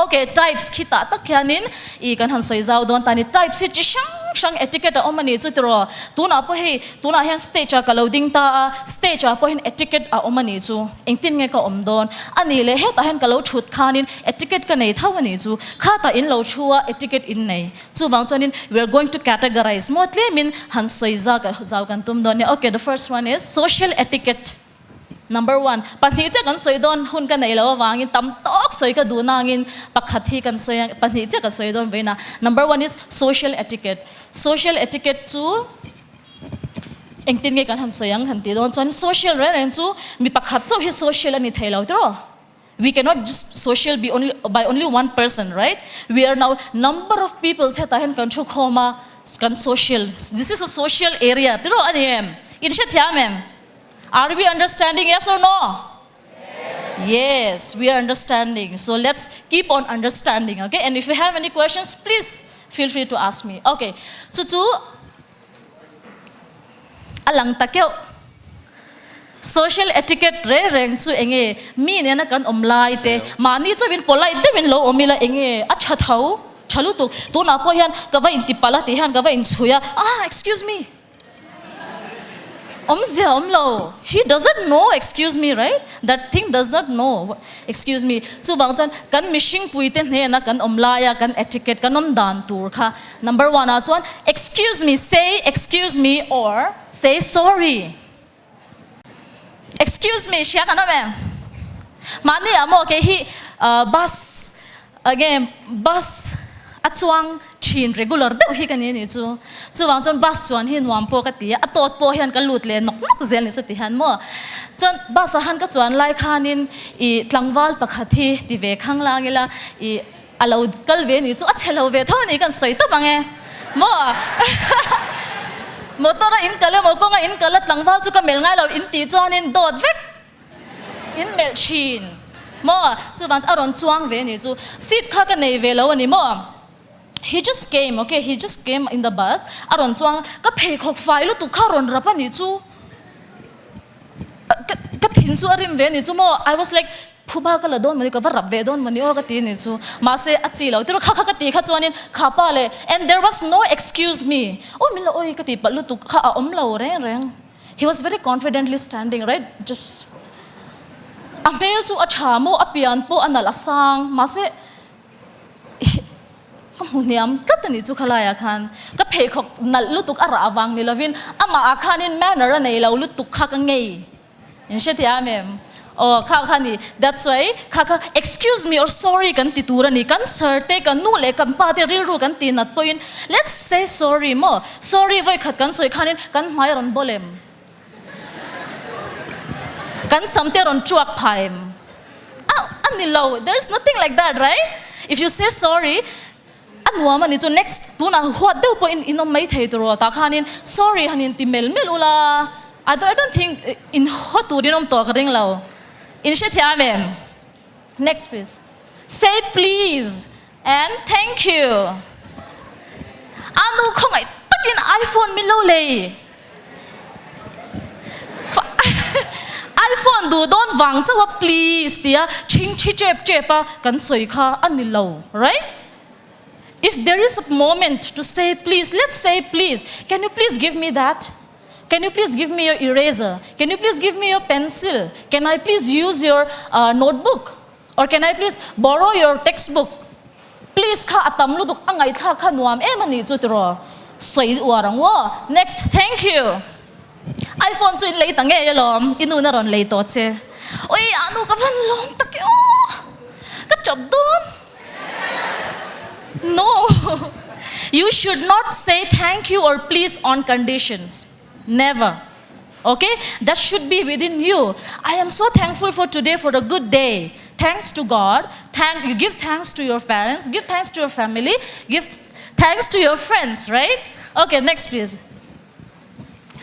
okay types khi tah tak hianin i kan han sawi zau dawn ta ni types hi chi hrang hrang etiquette a awm a ni chu tiraw tunah pawh hei tunah hian stage ah ka lo ding ta a stage ah pawh hian etiquette a awm a ni chu. Engtin nge ka awm dawn? A nih leh hetah hian ka lo thut khanin etiquette ka nei tho a nih chu. Khatah in lo thu a, etiquette in nei. Chuvang chuanin we are going to categorize maw tlemin han sawi zak zau kan tum dawn nia. Okay, the first one is social etiquette. Number one, pahnih chiah kan sawi dawn hun ka neih loh avangin tam tawk sawi ka duh nangin pakhat hi kan sawi ang, pahnih chiah ka sawi dawn vawiin a. Number one is social etiquette. Social etiquette chu. Engtin nge kan han sawi ang han tih dawn chuan social reng reng chu mi pakhat chauh hi social a ni thei lo tiraw? We cannot just social be only by only one person right? We are now number of people hetah hian kan thu khawm a kan social this is a social area tiraw a ni em? In hrethiam em? Are we understanding yes or no? Yes, we are understanding. So let's keep on understanding, okay? And if you have any questions, please feel free to ask me. Okay, chu chu A lang ta keuh. Social etiquette reng reng chu enge mi nena kan awm lai te, mahni chauhin polite deuhin lo awm ila enge a tha tho, tha lutuk. Tunah pawh hian ka va intipalh a tih hian ka va inchhui a, ah excuse me. Awmzia awm lo. He doesn't know excuse me right? That thing does not know excuse me. Chuvang chuan kan mihring puite hnena kan awm laia kan etiquette kan awm dan tur kha number one ah chuan excuse me, say excuse me or say sorry. Excuse me hria kan awm em? Mahni ah maw kei hi bus enge bus a chuang thin regular deuh hi ka ni anih chu. Chuvang chuan bus chuan hi nuam pawh ka ti a, a tawt pawh hian ka lut leh nawk nawk zel ni chu ti hian maw. Chuan bus ah khan ka chuan lai khanin ih tlangval pakhat hi ti ve khang lang ila ih a lo kal ve anih chu a chhe lo ve tho anih kan sawi tawp ang e maw motor a in kal emaw kawnga in kal a tlangval chu ka melh ngai lo in tih chuanin dawt vek in melh thin maw chuvang chu a rawn chuang ve anih chu seat kha ka nei ve lo ani maw he just came okay he just came in the bus a rawn chuang ka pheikhawk fai lutuk kha a rawn rap anih chu ka thin chu a rim ve anih chu maw I was like Phuba ka la dawn mawni, ka va rap ve dawn mawni aw ka ti ni chu. Mahse a chi lo. Tirh kha kha ka ti kha chuanin kha pa leh and there was no excuse me. Aw min la awi ka ti palh lutuk kha a awm lo reng reng. He was very confidently standing right just a hmel chu a tha maw a pian pawh a nalh a sang mahse ka hmu hniam tlat a nih chu khalaiah khan ka pheikhawk nalh lutuk a rah avang ni lovin amah ah khanin manner a nei lo lutuk kha ka ngei. In hre thiam em? Aw kha kha ni, that's why kha kha excuse me or sorry kan ti tur a ni, kan sir te, kan nu leh kan pa te rilru kan tih nat pawhin let's say sorry maw, sorry vawi khat kan sawi khanin kan hmai a rawn bawl em? Kan sam te a rawn tuak phah em? A a ni lo, there is nothing like that right? If you say sorry A nuam a ni chu next tunah huat deuh pawh in in awm mai thei tawh tah khanin sorry han in ti mel mel ula I don't I don't think in haw tur in awm tawh ka ring lo in hrethiam em next please say please and thank you a nu khawngaih takin iPhone min lo lei iPhone duh dawn vang chauh a please tia chhingchhi tep tep a kan sawi kha a ni lo right if there is a moment to say please let's say please can you please give me that can you please give me your eraser can you please give me your pencil can I please use your notebook or can I please borrow your textbook please kha a tam lutuk a ngaihthlak kha nuam em a nih chu tiraw sawi uar ang aw next thank you iPhone chu in lei ta ngei alawm i nu na rawn lei tawh che ui a nu ka van lawm tak e aw ka tap dawn no you should not say thank you or please on conditions never Ok that should be within you I am so thankful for today for a good day thanks to God thank you give thanks to your parents give thanks to your family give thanks to your friends right ok next please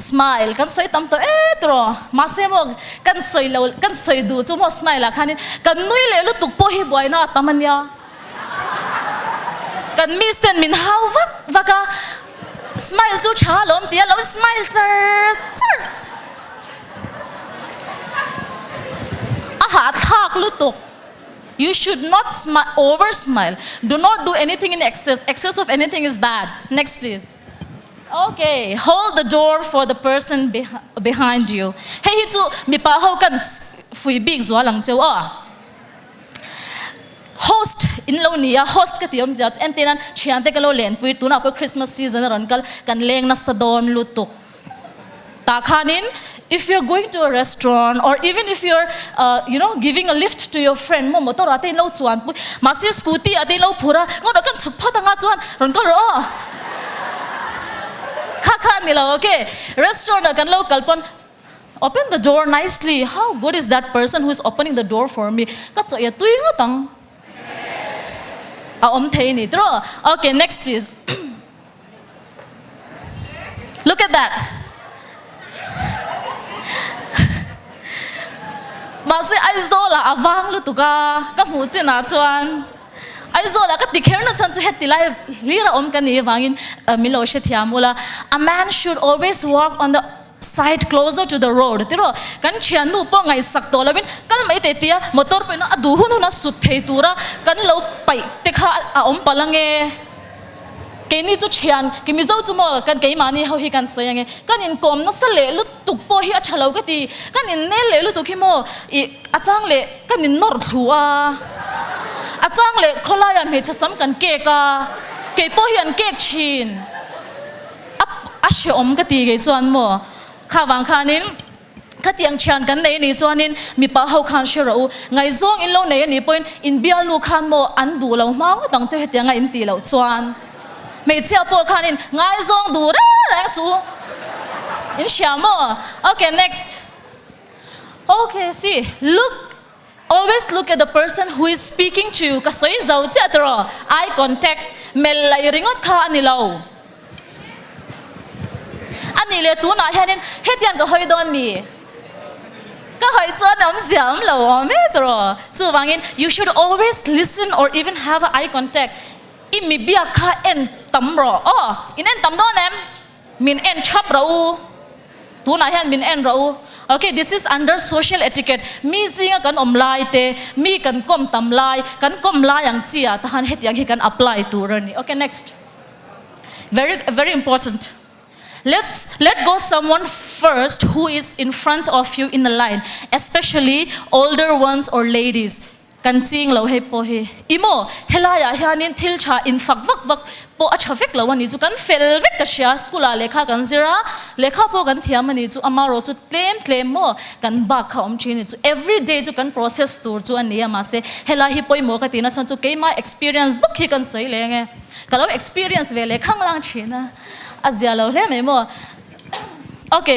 smile kan sawi tam tawh e tiraw mahse maw kan sawi lo kan sawi duh chu maw smile ah khanin kan nui leh lutuk pawh hi buaina a tam ania kan miss ten min hau vak vak a Smile chu tha alawm tia lo smile char char. A hahthlak lutuk. You should not smile over smile. Do not do anything in excess. Excess of anything is bad. Next please. Okay, hold the door for the person behind you. Hei hi chu mipa ho kan fui bik zual ang cheu aw. Host in lo ni a, host ka tih awmzia chu entir nan thiante ka lo lenpui tunah pawh Christmas season a rawn kal kan leng nasa dawn lutuk tah khanin if you are going to a restaurant or even if you are you know giving a lift to your friend maw motor ah te in lo chuan pui mahse scooty ah te in lo phur a ngawt ah kan chhuk phawt anga chuan rawn kal rawh aw kha kha a ni lo okay restaurant ah kan lo kal pawn Open the door nicely, how good is that person who is opening the door for me, ka chawih a tui ngawt ang. A awm thei ni tiraw? Okay, next please. Look at that. Mahse Aizawl ah a vang lutuk a, ka hmuh chinah chuan Aizawl ah ka ti kher na chhan chu heti lai hlir a awm ka nih avangin min lo hrethiam ula, a man should always walk on the Side closer to the road tiraw kan thiannu pawh ngaihsak tawh lovin kal mai teh tia motor pawhin a duh hun hun a sut thei tura kan lo paih te kha a awm palh ange. Keini chu thian, ke Mizo chu maw kan keimahni ho hi kan sawi ange, kan inkawm nasa leh lutuk pawh hi a tha lo ka ti, kan innel leh lutuk hi maw ih a chang leh kan innawrh thlu a, a chang leh khawlaiah hmeichhe sam kan kek a, kei pawh hi an kek thin, a a hrehawm ka ti kei chuan maw kha vang khanin. Khatiang thian kan nei anih chuanin mipa ho khan hre rawh u, ngaihzawng in lo nei anih pawhin in bialnu khan maw an duh lo hma ngawt ang che hetianga in tih loh chuan hmeichhia pawh khanin ngaizawng duh reng reng suh u in hria maw? Ok next ok see look always look at the person who is speaking to you ka sawi zo chiah tiraw eye contact melh laih ringawt kha a ni lo. A nih leh tunah hianin hetiang ka hawi dawn mi? Ka hawi chuan awmzia awm lo awm e tawh. Chuvangin you should always listen or even have a eye contact. I mi biak kha en tam rawh. Aw, in en tam dawn em? Min en thap rawh u. Tunah hian min en rawh u. Okay, this is under social etiquette. Mi zinga kan awm lai te, mi kan kawm tam lai, kan kawm lai ang chi ah tahan hetiang hi kan apply tur a ni. Okay, next. Very very important. Let's let go someone first who is in front of you in a line, especially older ones or ladies. Kan ching lo hei pawh hi. I maw, helaiah hianin thil tha in fak vak vak pawh a tha vek lo a ni chu. Kan fel vek ka hria, school ah lehkha kan zir a, lehkha pawh kan thiam a ni chu, amarawh chu tlem tlem maw kan bak kha awm thin a ni chu. Every day chu kan process tur chu a ni a, mahse helai hi pawimawh ka tihna chhan chu keimah experience bawk hi kan sawi leng e. Ka lo experience ve leh khang lang thin a, a zia lo hle mai maw. Ok,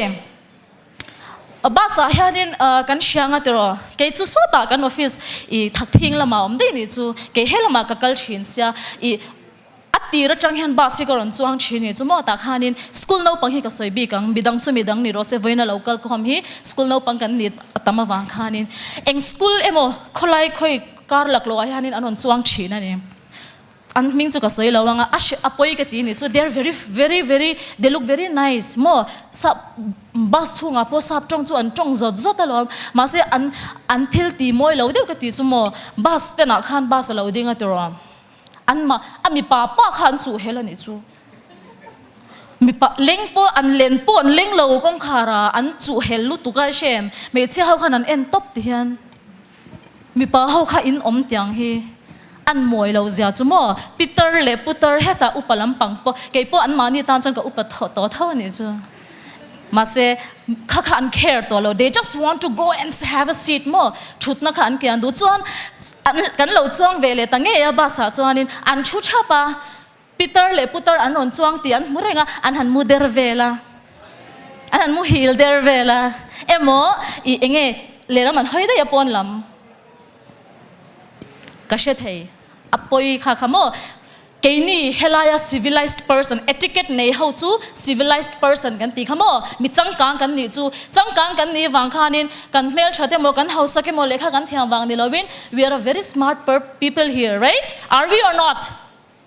bus ah hianin kan hriang a tiraw, kei chu sawtah kan office i Thakthing lamah awm daih nih chu, kei he lamah ka kal thin sia, i a tir atang hian bus hi ka rawn chuang thin nih chu maw tah khanin school naupang hi ka sawi bik ang, midang chu midang ni rawh se vawiin a lo kal khawm hi school naupang kan ni a tam avang khanin eng school emaw khawlai khawi kar laklawh ah hianin an rawn chuang thin a ni. An hming chu ka sawi lo ang a, a hre a pawi ka ti ni chu they are very very very they look very nice maw sap bus chhungah pawh sap tawng chu an tawng zawt zawt alawm mahse an an thil ti mawi lo deuh ka ti chu maw bus stand ah khan bus a lo ding a tiraw an mah a mipa pa kha an chuh hel a nih chu mipa leng pawh an len pawh an leng lo kawngkhar ah an chuh hel lutuk a hrem hmeichhia ho khan an en tawp ti hian. Mipa ho kha in awm tiang hi an mawi lo zia chu maw? Pitar leh putar hetah upa lampang pawh kei pawh an mahni tan chuan ka upa tawh tho a nih chu. Mahse kha kha an care tawh lo, they just want to go and have a seat maw? Thutna kha an kian duh chuan an kan lo chuang ve leh ta ngei a bus ah chuanin an thu thap a, pitar leh putar an rawn chuang tih an hmu reng a, an han mu der vel a. An han muhil der vel a, emaw i enge lehlam an hawi daih a pawn lam ka hre thei a pawi kha kha maw keini helaia civilized person etiquette nei ho chu civilized person kan tih kha maw mi changkang kan nih chu changkang kan nih vang khanin kan hmelthat emaw kan hausak emaw lehkha kan thiam vang ni lovin we are a very smart people here right are we or not?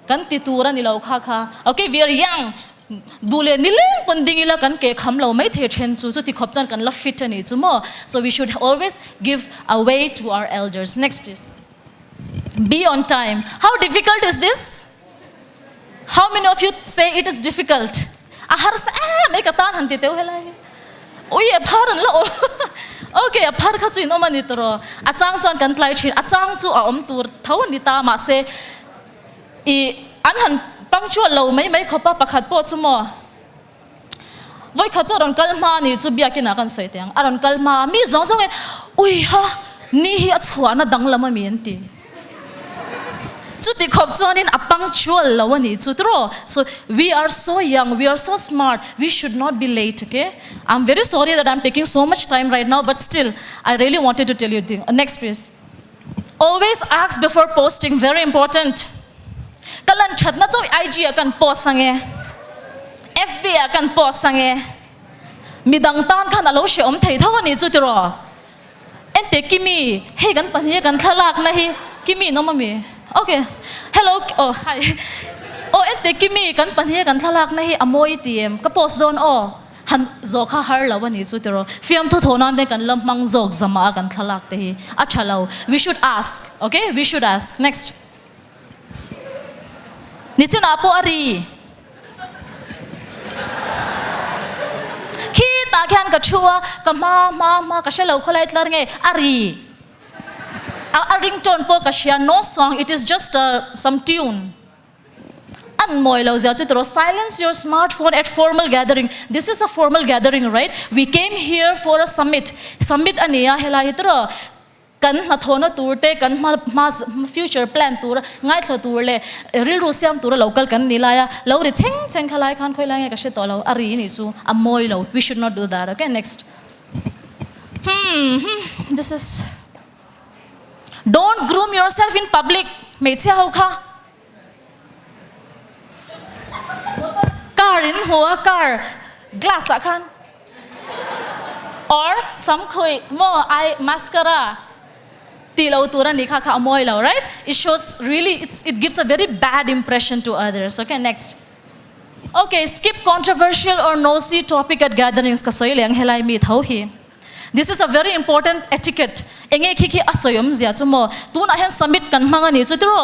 Kan ti tur a ni lo kha kha. Ok, we are young. Duh leh ni leng pawn ding ila kan ke kham lo mai thei then chu. Chuti khawp chuan kan la fit a ni chu maw. So we should always give a way to our elders. Next please. Be on time. How difficult is this? How many of you say it is difficult? A harsa em ei ka tan han ti teuh helai hi. Ui a phar an la awm. Ok, a phar kha chu in awm a ni tawh. A chang chuan kan tlai thin. A chang chu a awm tur tho a ni ta mahse I an han punctual lo mai mai khawp a, pakhat pawh chu maw vawikhat chu a rawn kal hma a nih chu biakin ah kan sawi teh ang, a rawn kal hma a mi zawng zawng in ui ha ni hi a chhuahna danglam a mi an ti. Chuti khawp chuanin a punctual lo a nih chu tiraw, so we are so young, we are so smart, we should not be late okay, I am very sorry that I am taking so much time right now but still I really wanted to tell you thing, next please. Always ask before posting very important. Ka lan thatna chauh IG ah kan post ange, FB ah kan post ange, midang tan khan alo hrehawm thei tho ani chu tiraw? Ente Kimi, hei kan pahnih a kan thlalak na hi Kimi in awm ami? Ok, hello, oh hi, oh ente Kimi kan pahnih a kan thlalak na hi a mawi ti em? Ka post dawn aw. Han zawh kha har lo a nih chu tiraw? Fiamthu thawh nan te kan la hmang zawk zama a kan thlalak te hi a tha lo. We should ask, okay? We should ask. Next. Nichinah pawh a ri. ka thu a, ka hma hma hma ka hrelo khawlai tlar nge a ri a a ringtone pawh ka hria no song it is just a some tune an mawi lo zia chu tiraw silence your smartphone at formal gathering this is a formal gathering right we came here for a summit summit a ni a helai hi tiraw Kan hnathawhna tur te, kan hma hma future plan tur ngaithla tur leh rilru siam tura lo kal kan ni lai a, lo ri chheng chheng kha lai khan khawi lai nge ka hre tawh lo, a ri nih chu a mawi lo, we should not do that, okay, next. Hmm hmm this is Don't groom yourself in public hmeichhia ho kha car in hmu a car glass ah khan or samkhuih maw eye mascara tih lo tur a nih kha kha a mawi lo right it shows really it's it gives a very bad impression to others okay next okay skip controversial or nosy topic at gatherings ka sawi leh ang helai mi tho hi. This is a very important etiquette. Enge khi khi a sawi awmzia chu maw? Tunah hian summit kan hmang a ni chu tiraw?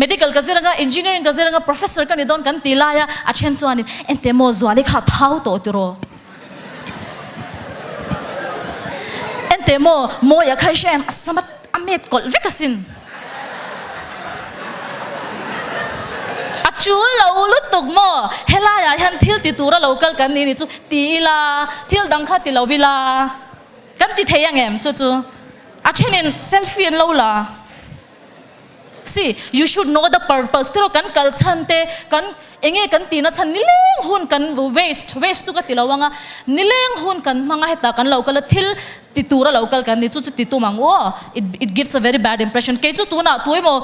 Medical ka zir anga, engineering ka zir anga, professor ka ni dawn kan ti lai a, a then chuanin ente maw Zuali kha a thau tawh tiraw? Ente maw Mawia kha i hria em? A sam a met kawlh vek asin. A tul lo lutuk maw? Helaiah hian thil ti tura lo kal kan ni ni chu ti ila, thil dang kha ti lo ila kan ti thei ang em? Chu chu a thenin selfie an lo la. See, you should know the purpose tiraw kan kal chhan te, kan enge kan tihna chhan nileng hun kan waste, waste chu ka ti lo ang a, nileng hun kan hmang a hetah kan lo kal a thil ti tura lo kal kan ni chu chu ti tum ang u aw it it gives a very bad impression kei chu tunah tu emaw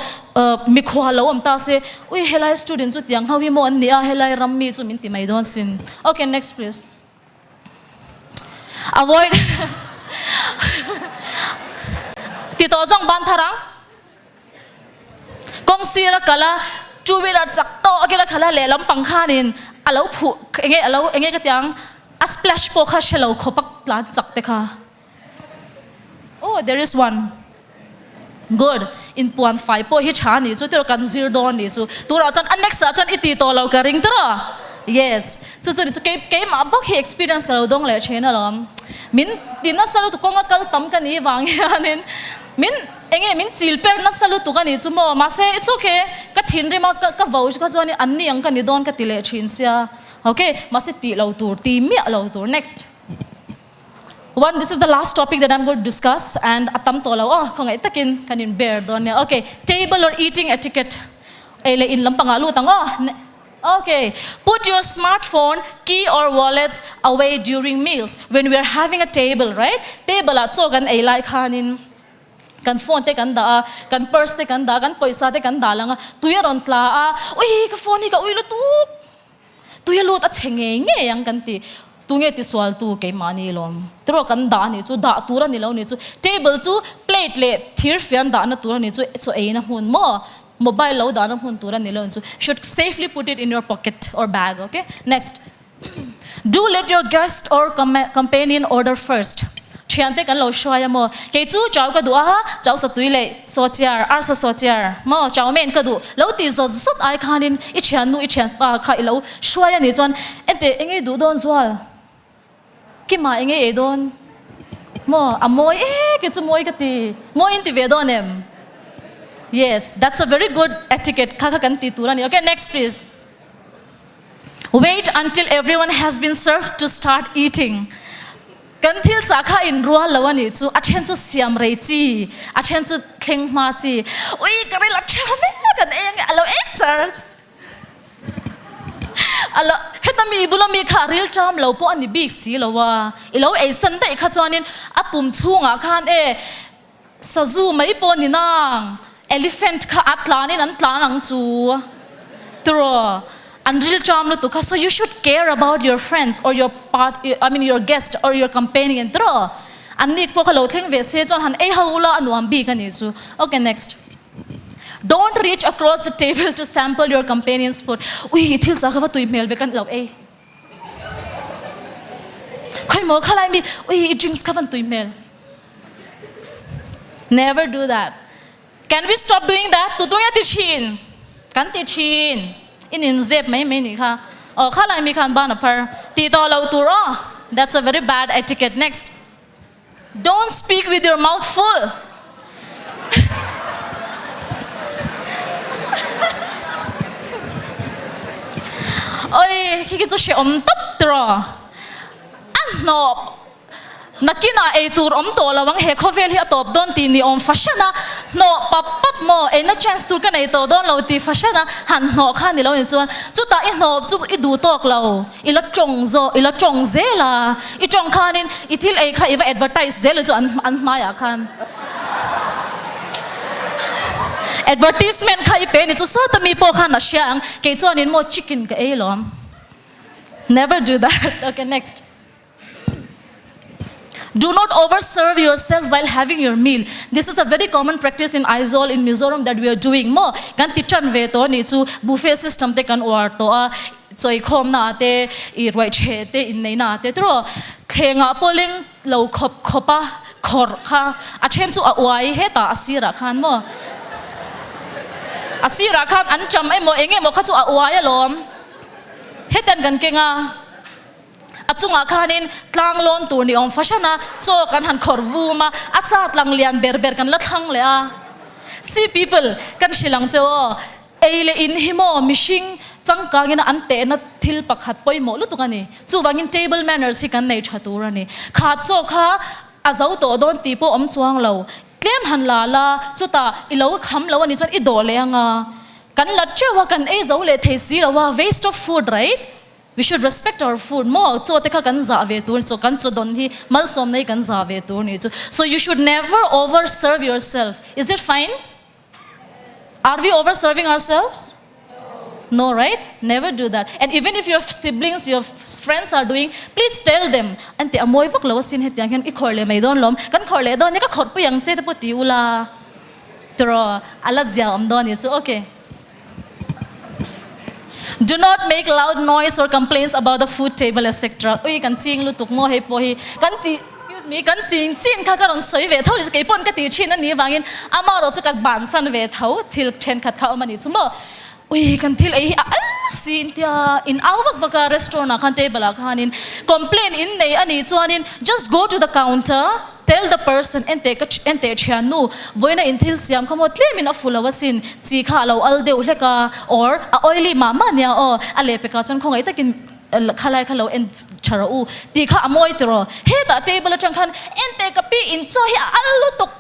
mikhua lo awm ta se ui helai student chu tiang ho hi maw an ni a helai ram mi chu min ti mai dawn sin okay next please avoid ti tawh zawng ban thar ang kawng sir a kal a two wheeler chak tawk ila khalh a lehlam pang khanin a lo phuh enge a lo enge ka tiang a splash pawh kha hre lo khawp a tlan chak te kha oh there is one good inpuan fai pawh hi tha anih chu tiraw kan zir dawn anih chu turah chuan a next ah chuan i ti tawh lo ka ring tiraw yes chu chu ni chu kei keimah bawk hi experience ka lo dawng leh thin alawm min ti nasa lutuk kawnga kal tam ka nih vang hianin Min enge min chil per nasa lutuk a nih chu maw? Mahse it's ok, ka thinrim a, ka vo kha chuan an ni ang ka ni dawn ka ti leh thin sia. Ok, mahse tih lo tur, ti miah lo tur. Next. One, this is the last topic that I'm going to discuss and a tam tawh lo aw, khawngaih takin kan in bear dawn nia. Ok, table or eating etiquette. Ei leh in lampangah lut ang aw. Ok, put your smartphone, key or wallets away during meals when we are having a table, right? Table ah chaw kan ei lai khanin kan phone te kan dah a, kan purse te kan dah a, kan pawisa te kan dah lang a, tui a rawn tla a, ui ka phone hi ka ui lutuk, tui a lut a chhe ngei ngei ang kan ti. Tunge tisual tu keimahni lawm tiraw kan dah anih chu dah tur a ni lo nih chu table chu plate leh thir fian dahna tur anih chu chaw eina hmun maw mobile lo dahna hmun tur a ni lo nih chu should safely put it in your pocket or bag ok next do let your guest or companion order first thiante kan lo hruai a maw kei chu chau ka duh a chau satui leh sawchiar arsa sawchiar maw chau men ka duh lo tih zawt zawt ai khanin i thiannu i thianpa kha i lo Hruai a nih chuan enteh eng ei duh dawn zual? Kima eng ei ei dawn? Maw a mawi e kei chu mawi ka ti. Mawi in ti ve dawn em? Yes, that's a very good etiquette kha kha kan ti tur a ni. Okay, next please. Wait until everyone has been served to start eating. Kan thil chah kha in rual lo a nih chu, a then chu siam rei chi, a then chu thleng hma chi. Ui ka ril a tha mek an ei ange, a lo ei char. A lo, heta mi bula mi kha ril ṭam lo pawh a ni bik si lo a, i lo ei san daih kha chuanin a pum chhungah khan e sazu mai pawh ni nang, elephant kha a tlanin an tlan ang chu tiraw, an ril ṭam lutuk kha, so you should care about your friends or your part, I mean your guest or your companion tiraw, an nik pawh kha lo thleng ve se chuan han ei ho ula a nuam bik a nih chu, okay next. Don't reach across the table to sample your companion's food. Ui, i thil cha kha va tui hmel ve kan lo ei. Khoi maw khalai mi, ui, i drinks kha van tui hmel. Never do that. Can we stop doing that? Tu tung ya ti thin. Kan ti thin. In in zep mai mai ni kha. Oh, khalai mi khan ban a phar. Ti to lo tur oh. That's a very bad etiquette. Next. Don't speak with your mouth full. Oi, khi khi chu hreawm tawp tiraw. A hnawp Nakinah ei tur awm tawh lo ang, he khawvel hi a tawp dawn tih ni awm fahran a, hnawh pap pap maw, eina chance tur ka nei tawh dawn lo tih fahran a, han hnawh kha ni lo ni chuan chutah i hnawp chu i duh tawk lo, i la tawng zawk, i la tawng zel a, i tawng khanin i thil ei kha i va advertise zel chu an an hmaiah khan advertisement kha i pe ni chu sawta mi pawh khan a hria ang, kei chuanin maw chicken ka ei lawm, never do that, okay next. Do not overserve yourself while having your meal. This is a very common practice in Aizawl, in Mizoram that we are doing maw. Kan ti tan ve tawh anih chu buffet system te kan uar tawh a, chawikhawmna ah te, ih ruaihcheh te, inneihna ah te tiraw thlengah pawh leng lo khawp khawp a khawrh kha a then chu a uai hetah a sirah khan maw. A sirah khan an cham emaw eng emaw kha chu a uai alawm. Hetiang kan keng a. A chungah khanin tlang lawn tur ni awm fahran a, chaw kan han khawrh vum a, a chat lang lian ber ber kan la thlang leh a. See people, kan hrilh ang che aw, ei leh in hi maw mihring changkangin a an tehna thil pakhat pawimawh lutuk a ni. Chuvangin table manners hi kan nei tha tur a ni. Kha chaw kha a zo tawh dawn tih pawh awm chuang lo. Tlem han la la, chutah i lo kham lo a nih chuan i dawh leh ang a. Kan la teuh a, kan ei zo leh thei si lo a, waste of food right? We should respect our food maw chaw te kha kan zah ve tur chaw kan chaw dawn hi malsawmna hi kan zah ve tur ni chu so you should never over serve yourself is it fine are we over serving ourselves no right never do that and even if your siblings your friends are doing please tell them an ti a mawi vak lo asin hetiang hian i khawrh leh mai dawn lawm kan khawrh leh dawn nia ka khawrh pui ang che te pawh ti ula tiraw a la zia awm dawn ni chu okay. Do not make loud noise or complaints about the food table etc. Ui kan ching lutuk maw hei pawh hi kan chi excuse me kan ching chin kha ka rawn sawi ve tho ni chu kei pawn ka tih thin a nih vangin amarawh chu ka bansan ve tho thil thenkhat kha a awm a nih chu maw ui kan thil ei hi a al si in tia in au vak vak a restaurant ah khan table ah khanin complain in nei a nih chuanin just go to the counter Tell the person, Enteh ka enteh thiannu, vawiina in thil siam kha maw tlemin a fu lo asin, chi kha a lo al deuh hlek a, or a oily mah mah nia aw, a lehpekah chuan khawngaih takin khalai kha lo en tha rawh u tih kha a mawi tiraw. Hetah table atang khan enteh ka pi in chaw hi a al lutuk,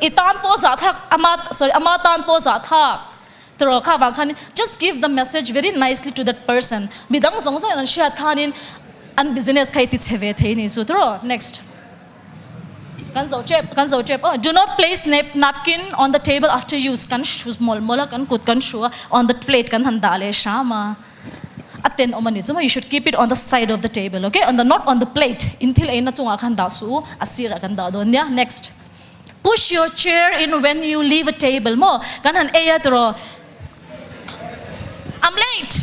i tan pawh zahthlak ama sorry ama tan pawh zahthlak tiraw kha vang khan just give the message very nicely to that person midang zawng zawngin an hriat khanin an business kha i ti chhe ve thei ni chu tiraw next kan zo tep kan zo tep aw do not place nap napkin on the table after use kan hru mawlh mawlh a kan kut kan hru a on the plate kan han dah leh hram a a tenawm a ni chu maw you should keep it on the side of the table okay on the not on the plate in thil eina chungah khan dah suh u a sirah kan dah dawn nia next. Push your chair in when you leave a table maw kan han ei a tiraw I'm late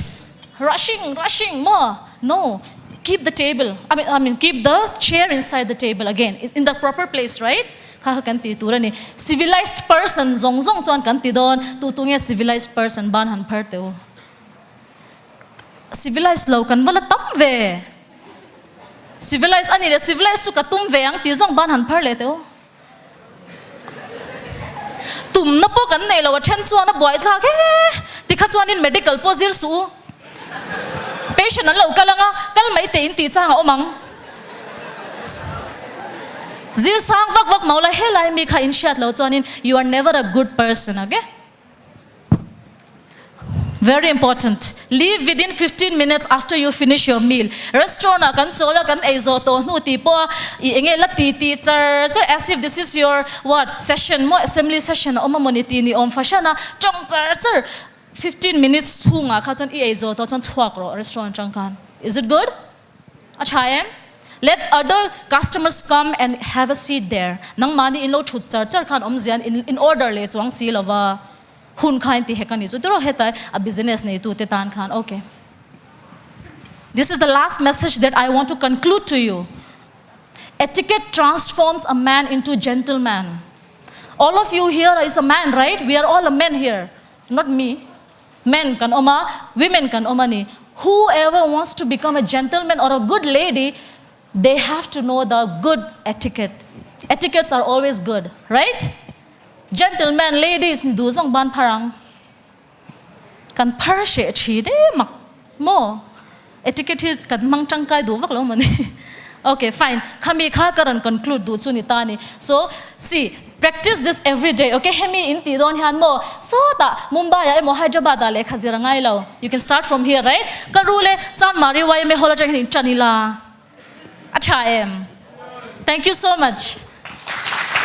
rushing rushing maw no keep the table I mean I mean keep the chair inside the table again in the proper place right kha kha kan tih tur a ni civilized person zawng zawng chuan kan ti dawn tu tu nge civilized person ban han phar teh u civilized lo kan va la tam ve. Civilize a ni leh civilize chu ka tum ve ang tih zawng ban han phar leh teh u. Tumna pawh kan nei lo a then chuan a buai thlak he tikha chuanin medical pawh zir suh u. Patient an lo kal ang a, kal mai teh in tih chang a awm ang. Zir sang vak vak mau la helai mi kha in hriat lo chuanin you are never a good person okay. Very important, leave within 15 minutes after you finish your meal. Restaurant ah kan chawl a kan ei zawh tawh hnu tih pawh a i enge la ti ti char char as if this is your what session maw assembly session a awm a mawni tih ni awm fahran a tawng char char 15 minutes chhungah kha chuan i ei zawh tawh chuan chhuak rawh restaurant atang khan. Is it good? A tha em? Let other customers come and have a seat there. Nangmahni in lo thut char char khan awmzia in in order leh chuang si lova hun kha in ti hek a ni chu tiraw heta a business neitu te tan khan okay. This is the last message that I want to conclude to you. Etiquette transforms a man into gentleman. All of you here is a man, right? We are all a men here, not me. Men kan awm a, women kan awm a ni. Whoever wants to become a gentleman or a good lady, they have to know the good etiquette. Etiquettes are always good, right? Gentlemen, ladies ni duh zawng ban phar ang. Kan phar hreh thi de mak maw? Etiquette hi kan hmang tangkai duh vak lo mawni. Okay, fine. Khami kha ka rawn conclude duh chu ni ta ni. So, see, practice this every day, okay? Hemi in tih dawn hian maw, sawtah Mumbai ah emaw Hyderabad ah lehkha zir a ngai lo. You can start from here, right? Ka rule e, Chanmari YMA hall atang hian in tan ila. A tha em? Thank you so much.